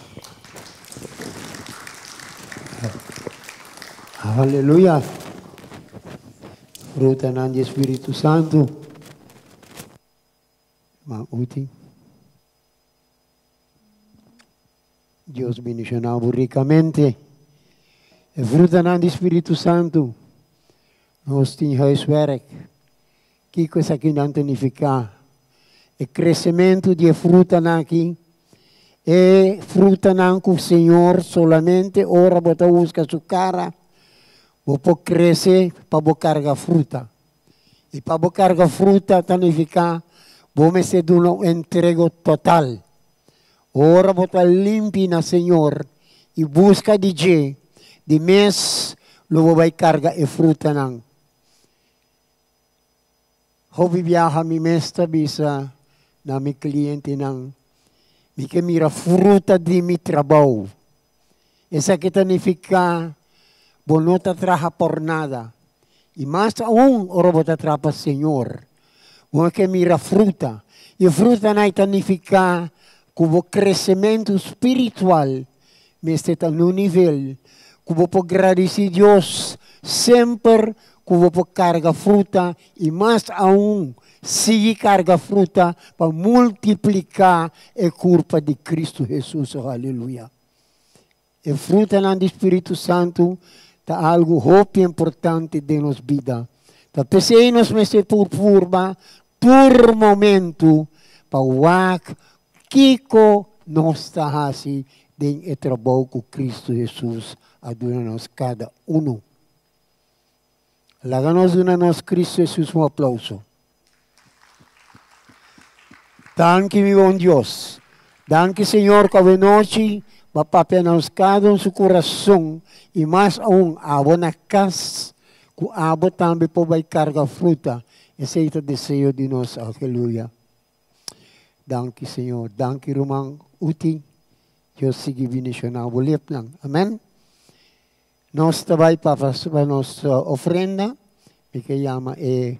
Aleluya! Frutanan di e Spiritu Santu. Ma uti. Dios bendishona bo rikamente. E frutanan di Spiritu Santu. Nos tin huiswerk. Kiko esakinan ta nifiká? E kresementu di e frutanan aki, e frutanan ku Señor solamente ora bo ta buska Su kara, bo por krese pa bo karga fruta. I pa bo karga fruta ta nifiká bo mester duna un entrego total. Ora bo ta limpi na Señor i buska di dje, di mes lo bo bai karga e frutanan. Hopi biaha mi mes ta bisa na mi klientenan, Mi ke mira fruta di mi trabou. Esaki ta nifiká bo no ta traha por nada. I mas aun ora bo ta traha pa Señor. Bo ke mira fruta. I frutanan ei ta nifiká ku bo kresementu spiritual mester ta na un nivel ku bo por gradisí Dios semper ku bo por karga fruta i mas aun sigui karga fruta pa multipliká e kurpa di Kristu Hesus. Aleluya! E frutanan di Spiritu Santu ta algu hopi importante den nos bida. Ta p'esei nos mester por purba tur momentu pa wak kiko nos ta hasi den e trabou ku Kristu Hesus a duna nos kada unu. Laga nos duna nos Cristo Jesus un aplauso. Danki mi bon Dios. Danki Señor ku awenochi bo a papia na nos kada un su kurason i mas aun abo na kas ku abo tambe por bai karga fruta. Esei ta deseo di nos. Aleluya. Danki Señor. Danki ruman Uti. Dios sigui bendiciona bo lepnan. Amen. Nos ta bai pa pa nos ofrenda. Mi ke yama e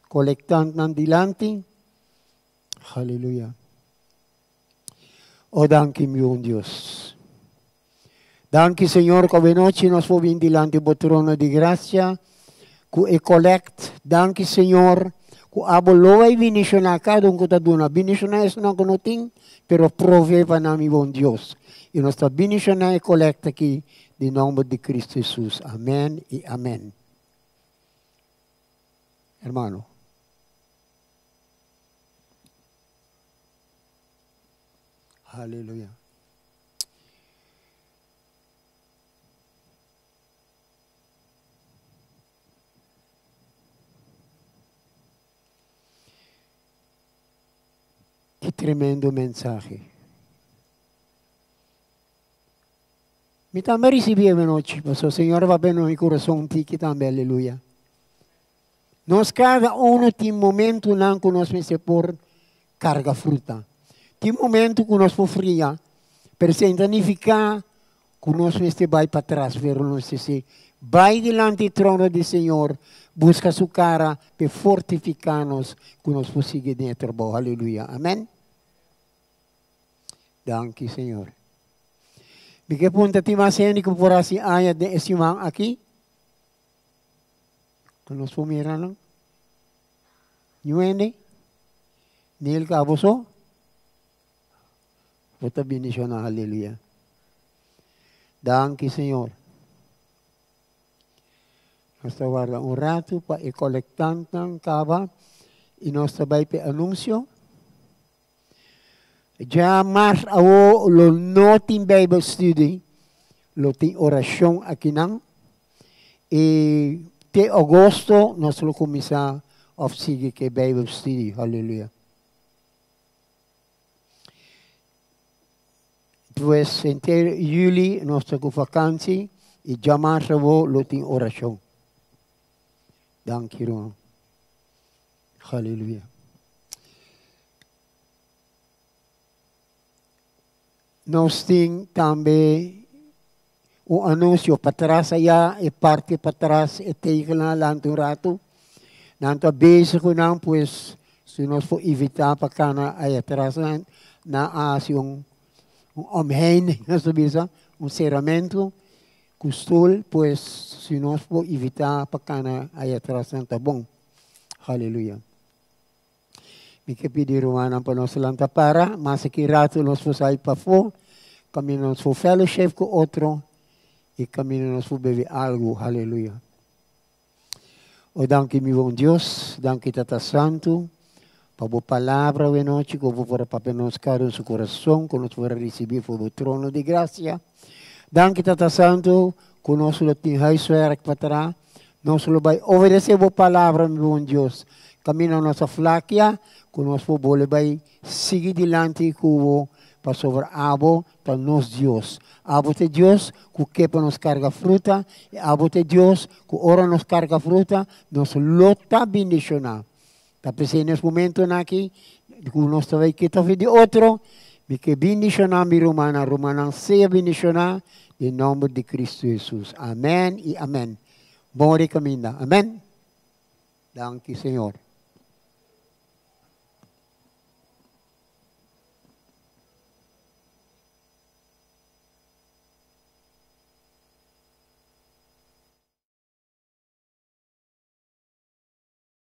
kolektantnan dilanti. Haleluya. O danki mi bon Dios. Danki Señor ku awenochi nos por bin dilanti bo trono di grasia ku e kolekt. Danki Señor ku abo lo bai bendishoná kada un ku ta duna. Bendishoná esnan ku no tin, pero provee pa nan mi bon Dios. I nos ta bendishoná e kolekt aki di nomber di Cristo Jesus. Amen i amen. Hermano. Haleluya. Ki tremendo mensahe. Mi tambe ricibi e nochi, pasobra Señor a papia na mi corazon un tiki tambe, aleluya. Nos kada uno tin momentunan ku nos mester por karga fruta. Tin momentu ku nos por fria, pero esei no ta nifiká ku nos mester bai patras, pero nos mester si bai dilanti e trono di Señor, buska su kara p'e fortifiká nos ku nos por sigui den e trabou. Aleluya. Amèn. Danki, Señor. Mi ke punta tin mas hende ku por hasi aña den e siman aki? Ku nos por mira nan. Niun hende? Ni el ka abo so? Bo ta bendiciona, aleluya. Danki, Señor. Nos ta warda un ratu pa e colectantnan caba y nos ta bay p'e anuncio. Dja mars awo lo no tin Bijbelstudie, lo tin oracion akinan. Y te agosto nos lo cuminsa of sigui cu e Bijbelstudie. Haleluya. Pues henter juli nos ta cu vakantie y dja mars awo lo tin oracion. Danki ruman. Haleluya. Nos tin tambe un anuncio patras allá, e parte patras, e tegelnan adelante un rato. Nan ta bezig cu nan, pues si nos por evita pa cana allá atras, nan a haci un omheining, nos ta bisa, un ceramento cu stoel, pues si nos por evita pa cana allá atras, nan ta bon. Haleluya. Mi ke pidi rumannan pa nos lanta para, mas aki ratu nos por sai pafó, kaminda nos por fellowship ku otro i kaminda nos por bebe algu. Haleluya. O danki mi bon Dios, danki Tata Santu pa bo palabra awe nochi ku bo por a papia nos kada un su kurason, ku nos por a risibí for bo trono di grasia. Danki Tata Santu ku nos lo tin huiswerk pa traha. Nos lo bai obedecé bo palabra, mi bon Dios. Camina nos a flakia, cu nos por bole bai sigui dilanti cu bo, pasobra abo ta nos Dios. Abo ta e Dios cu ke pa nos carga fruta, i abo ta e Dios cu ora nos carga fruta, nos lo ta bendiciona. Ta p'esei nes momentonan aki, cu nos ta bai kita for di otro, mi ke bendiciona mi rumannan. Rumannan sea bendiciona den nomber di Cristo Jesus. Amen i amen. Bon recaminda. Amen. Danki Señor.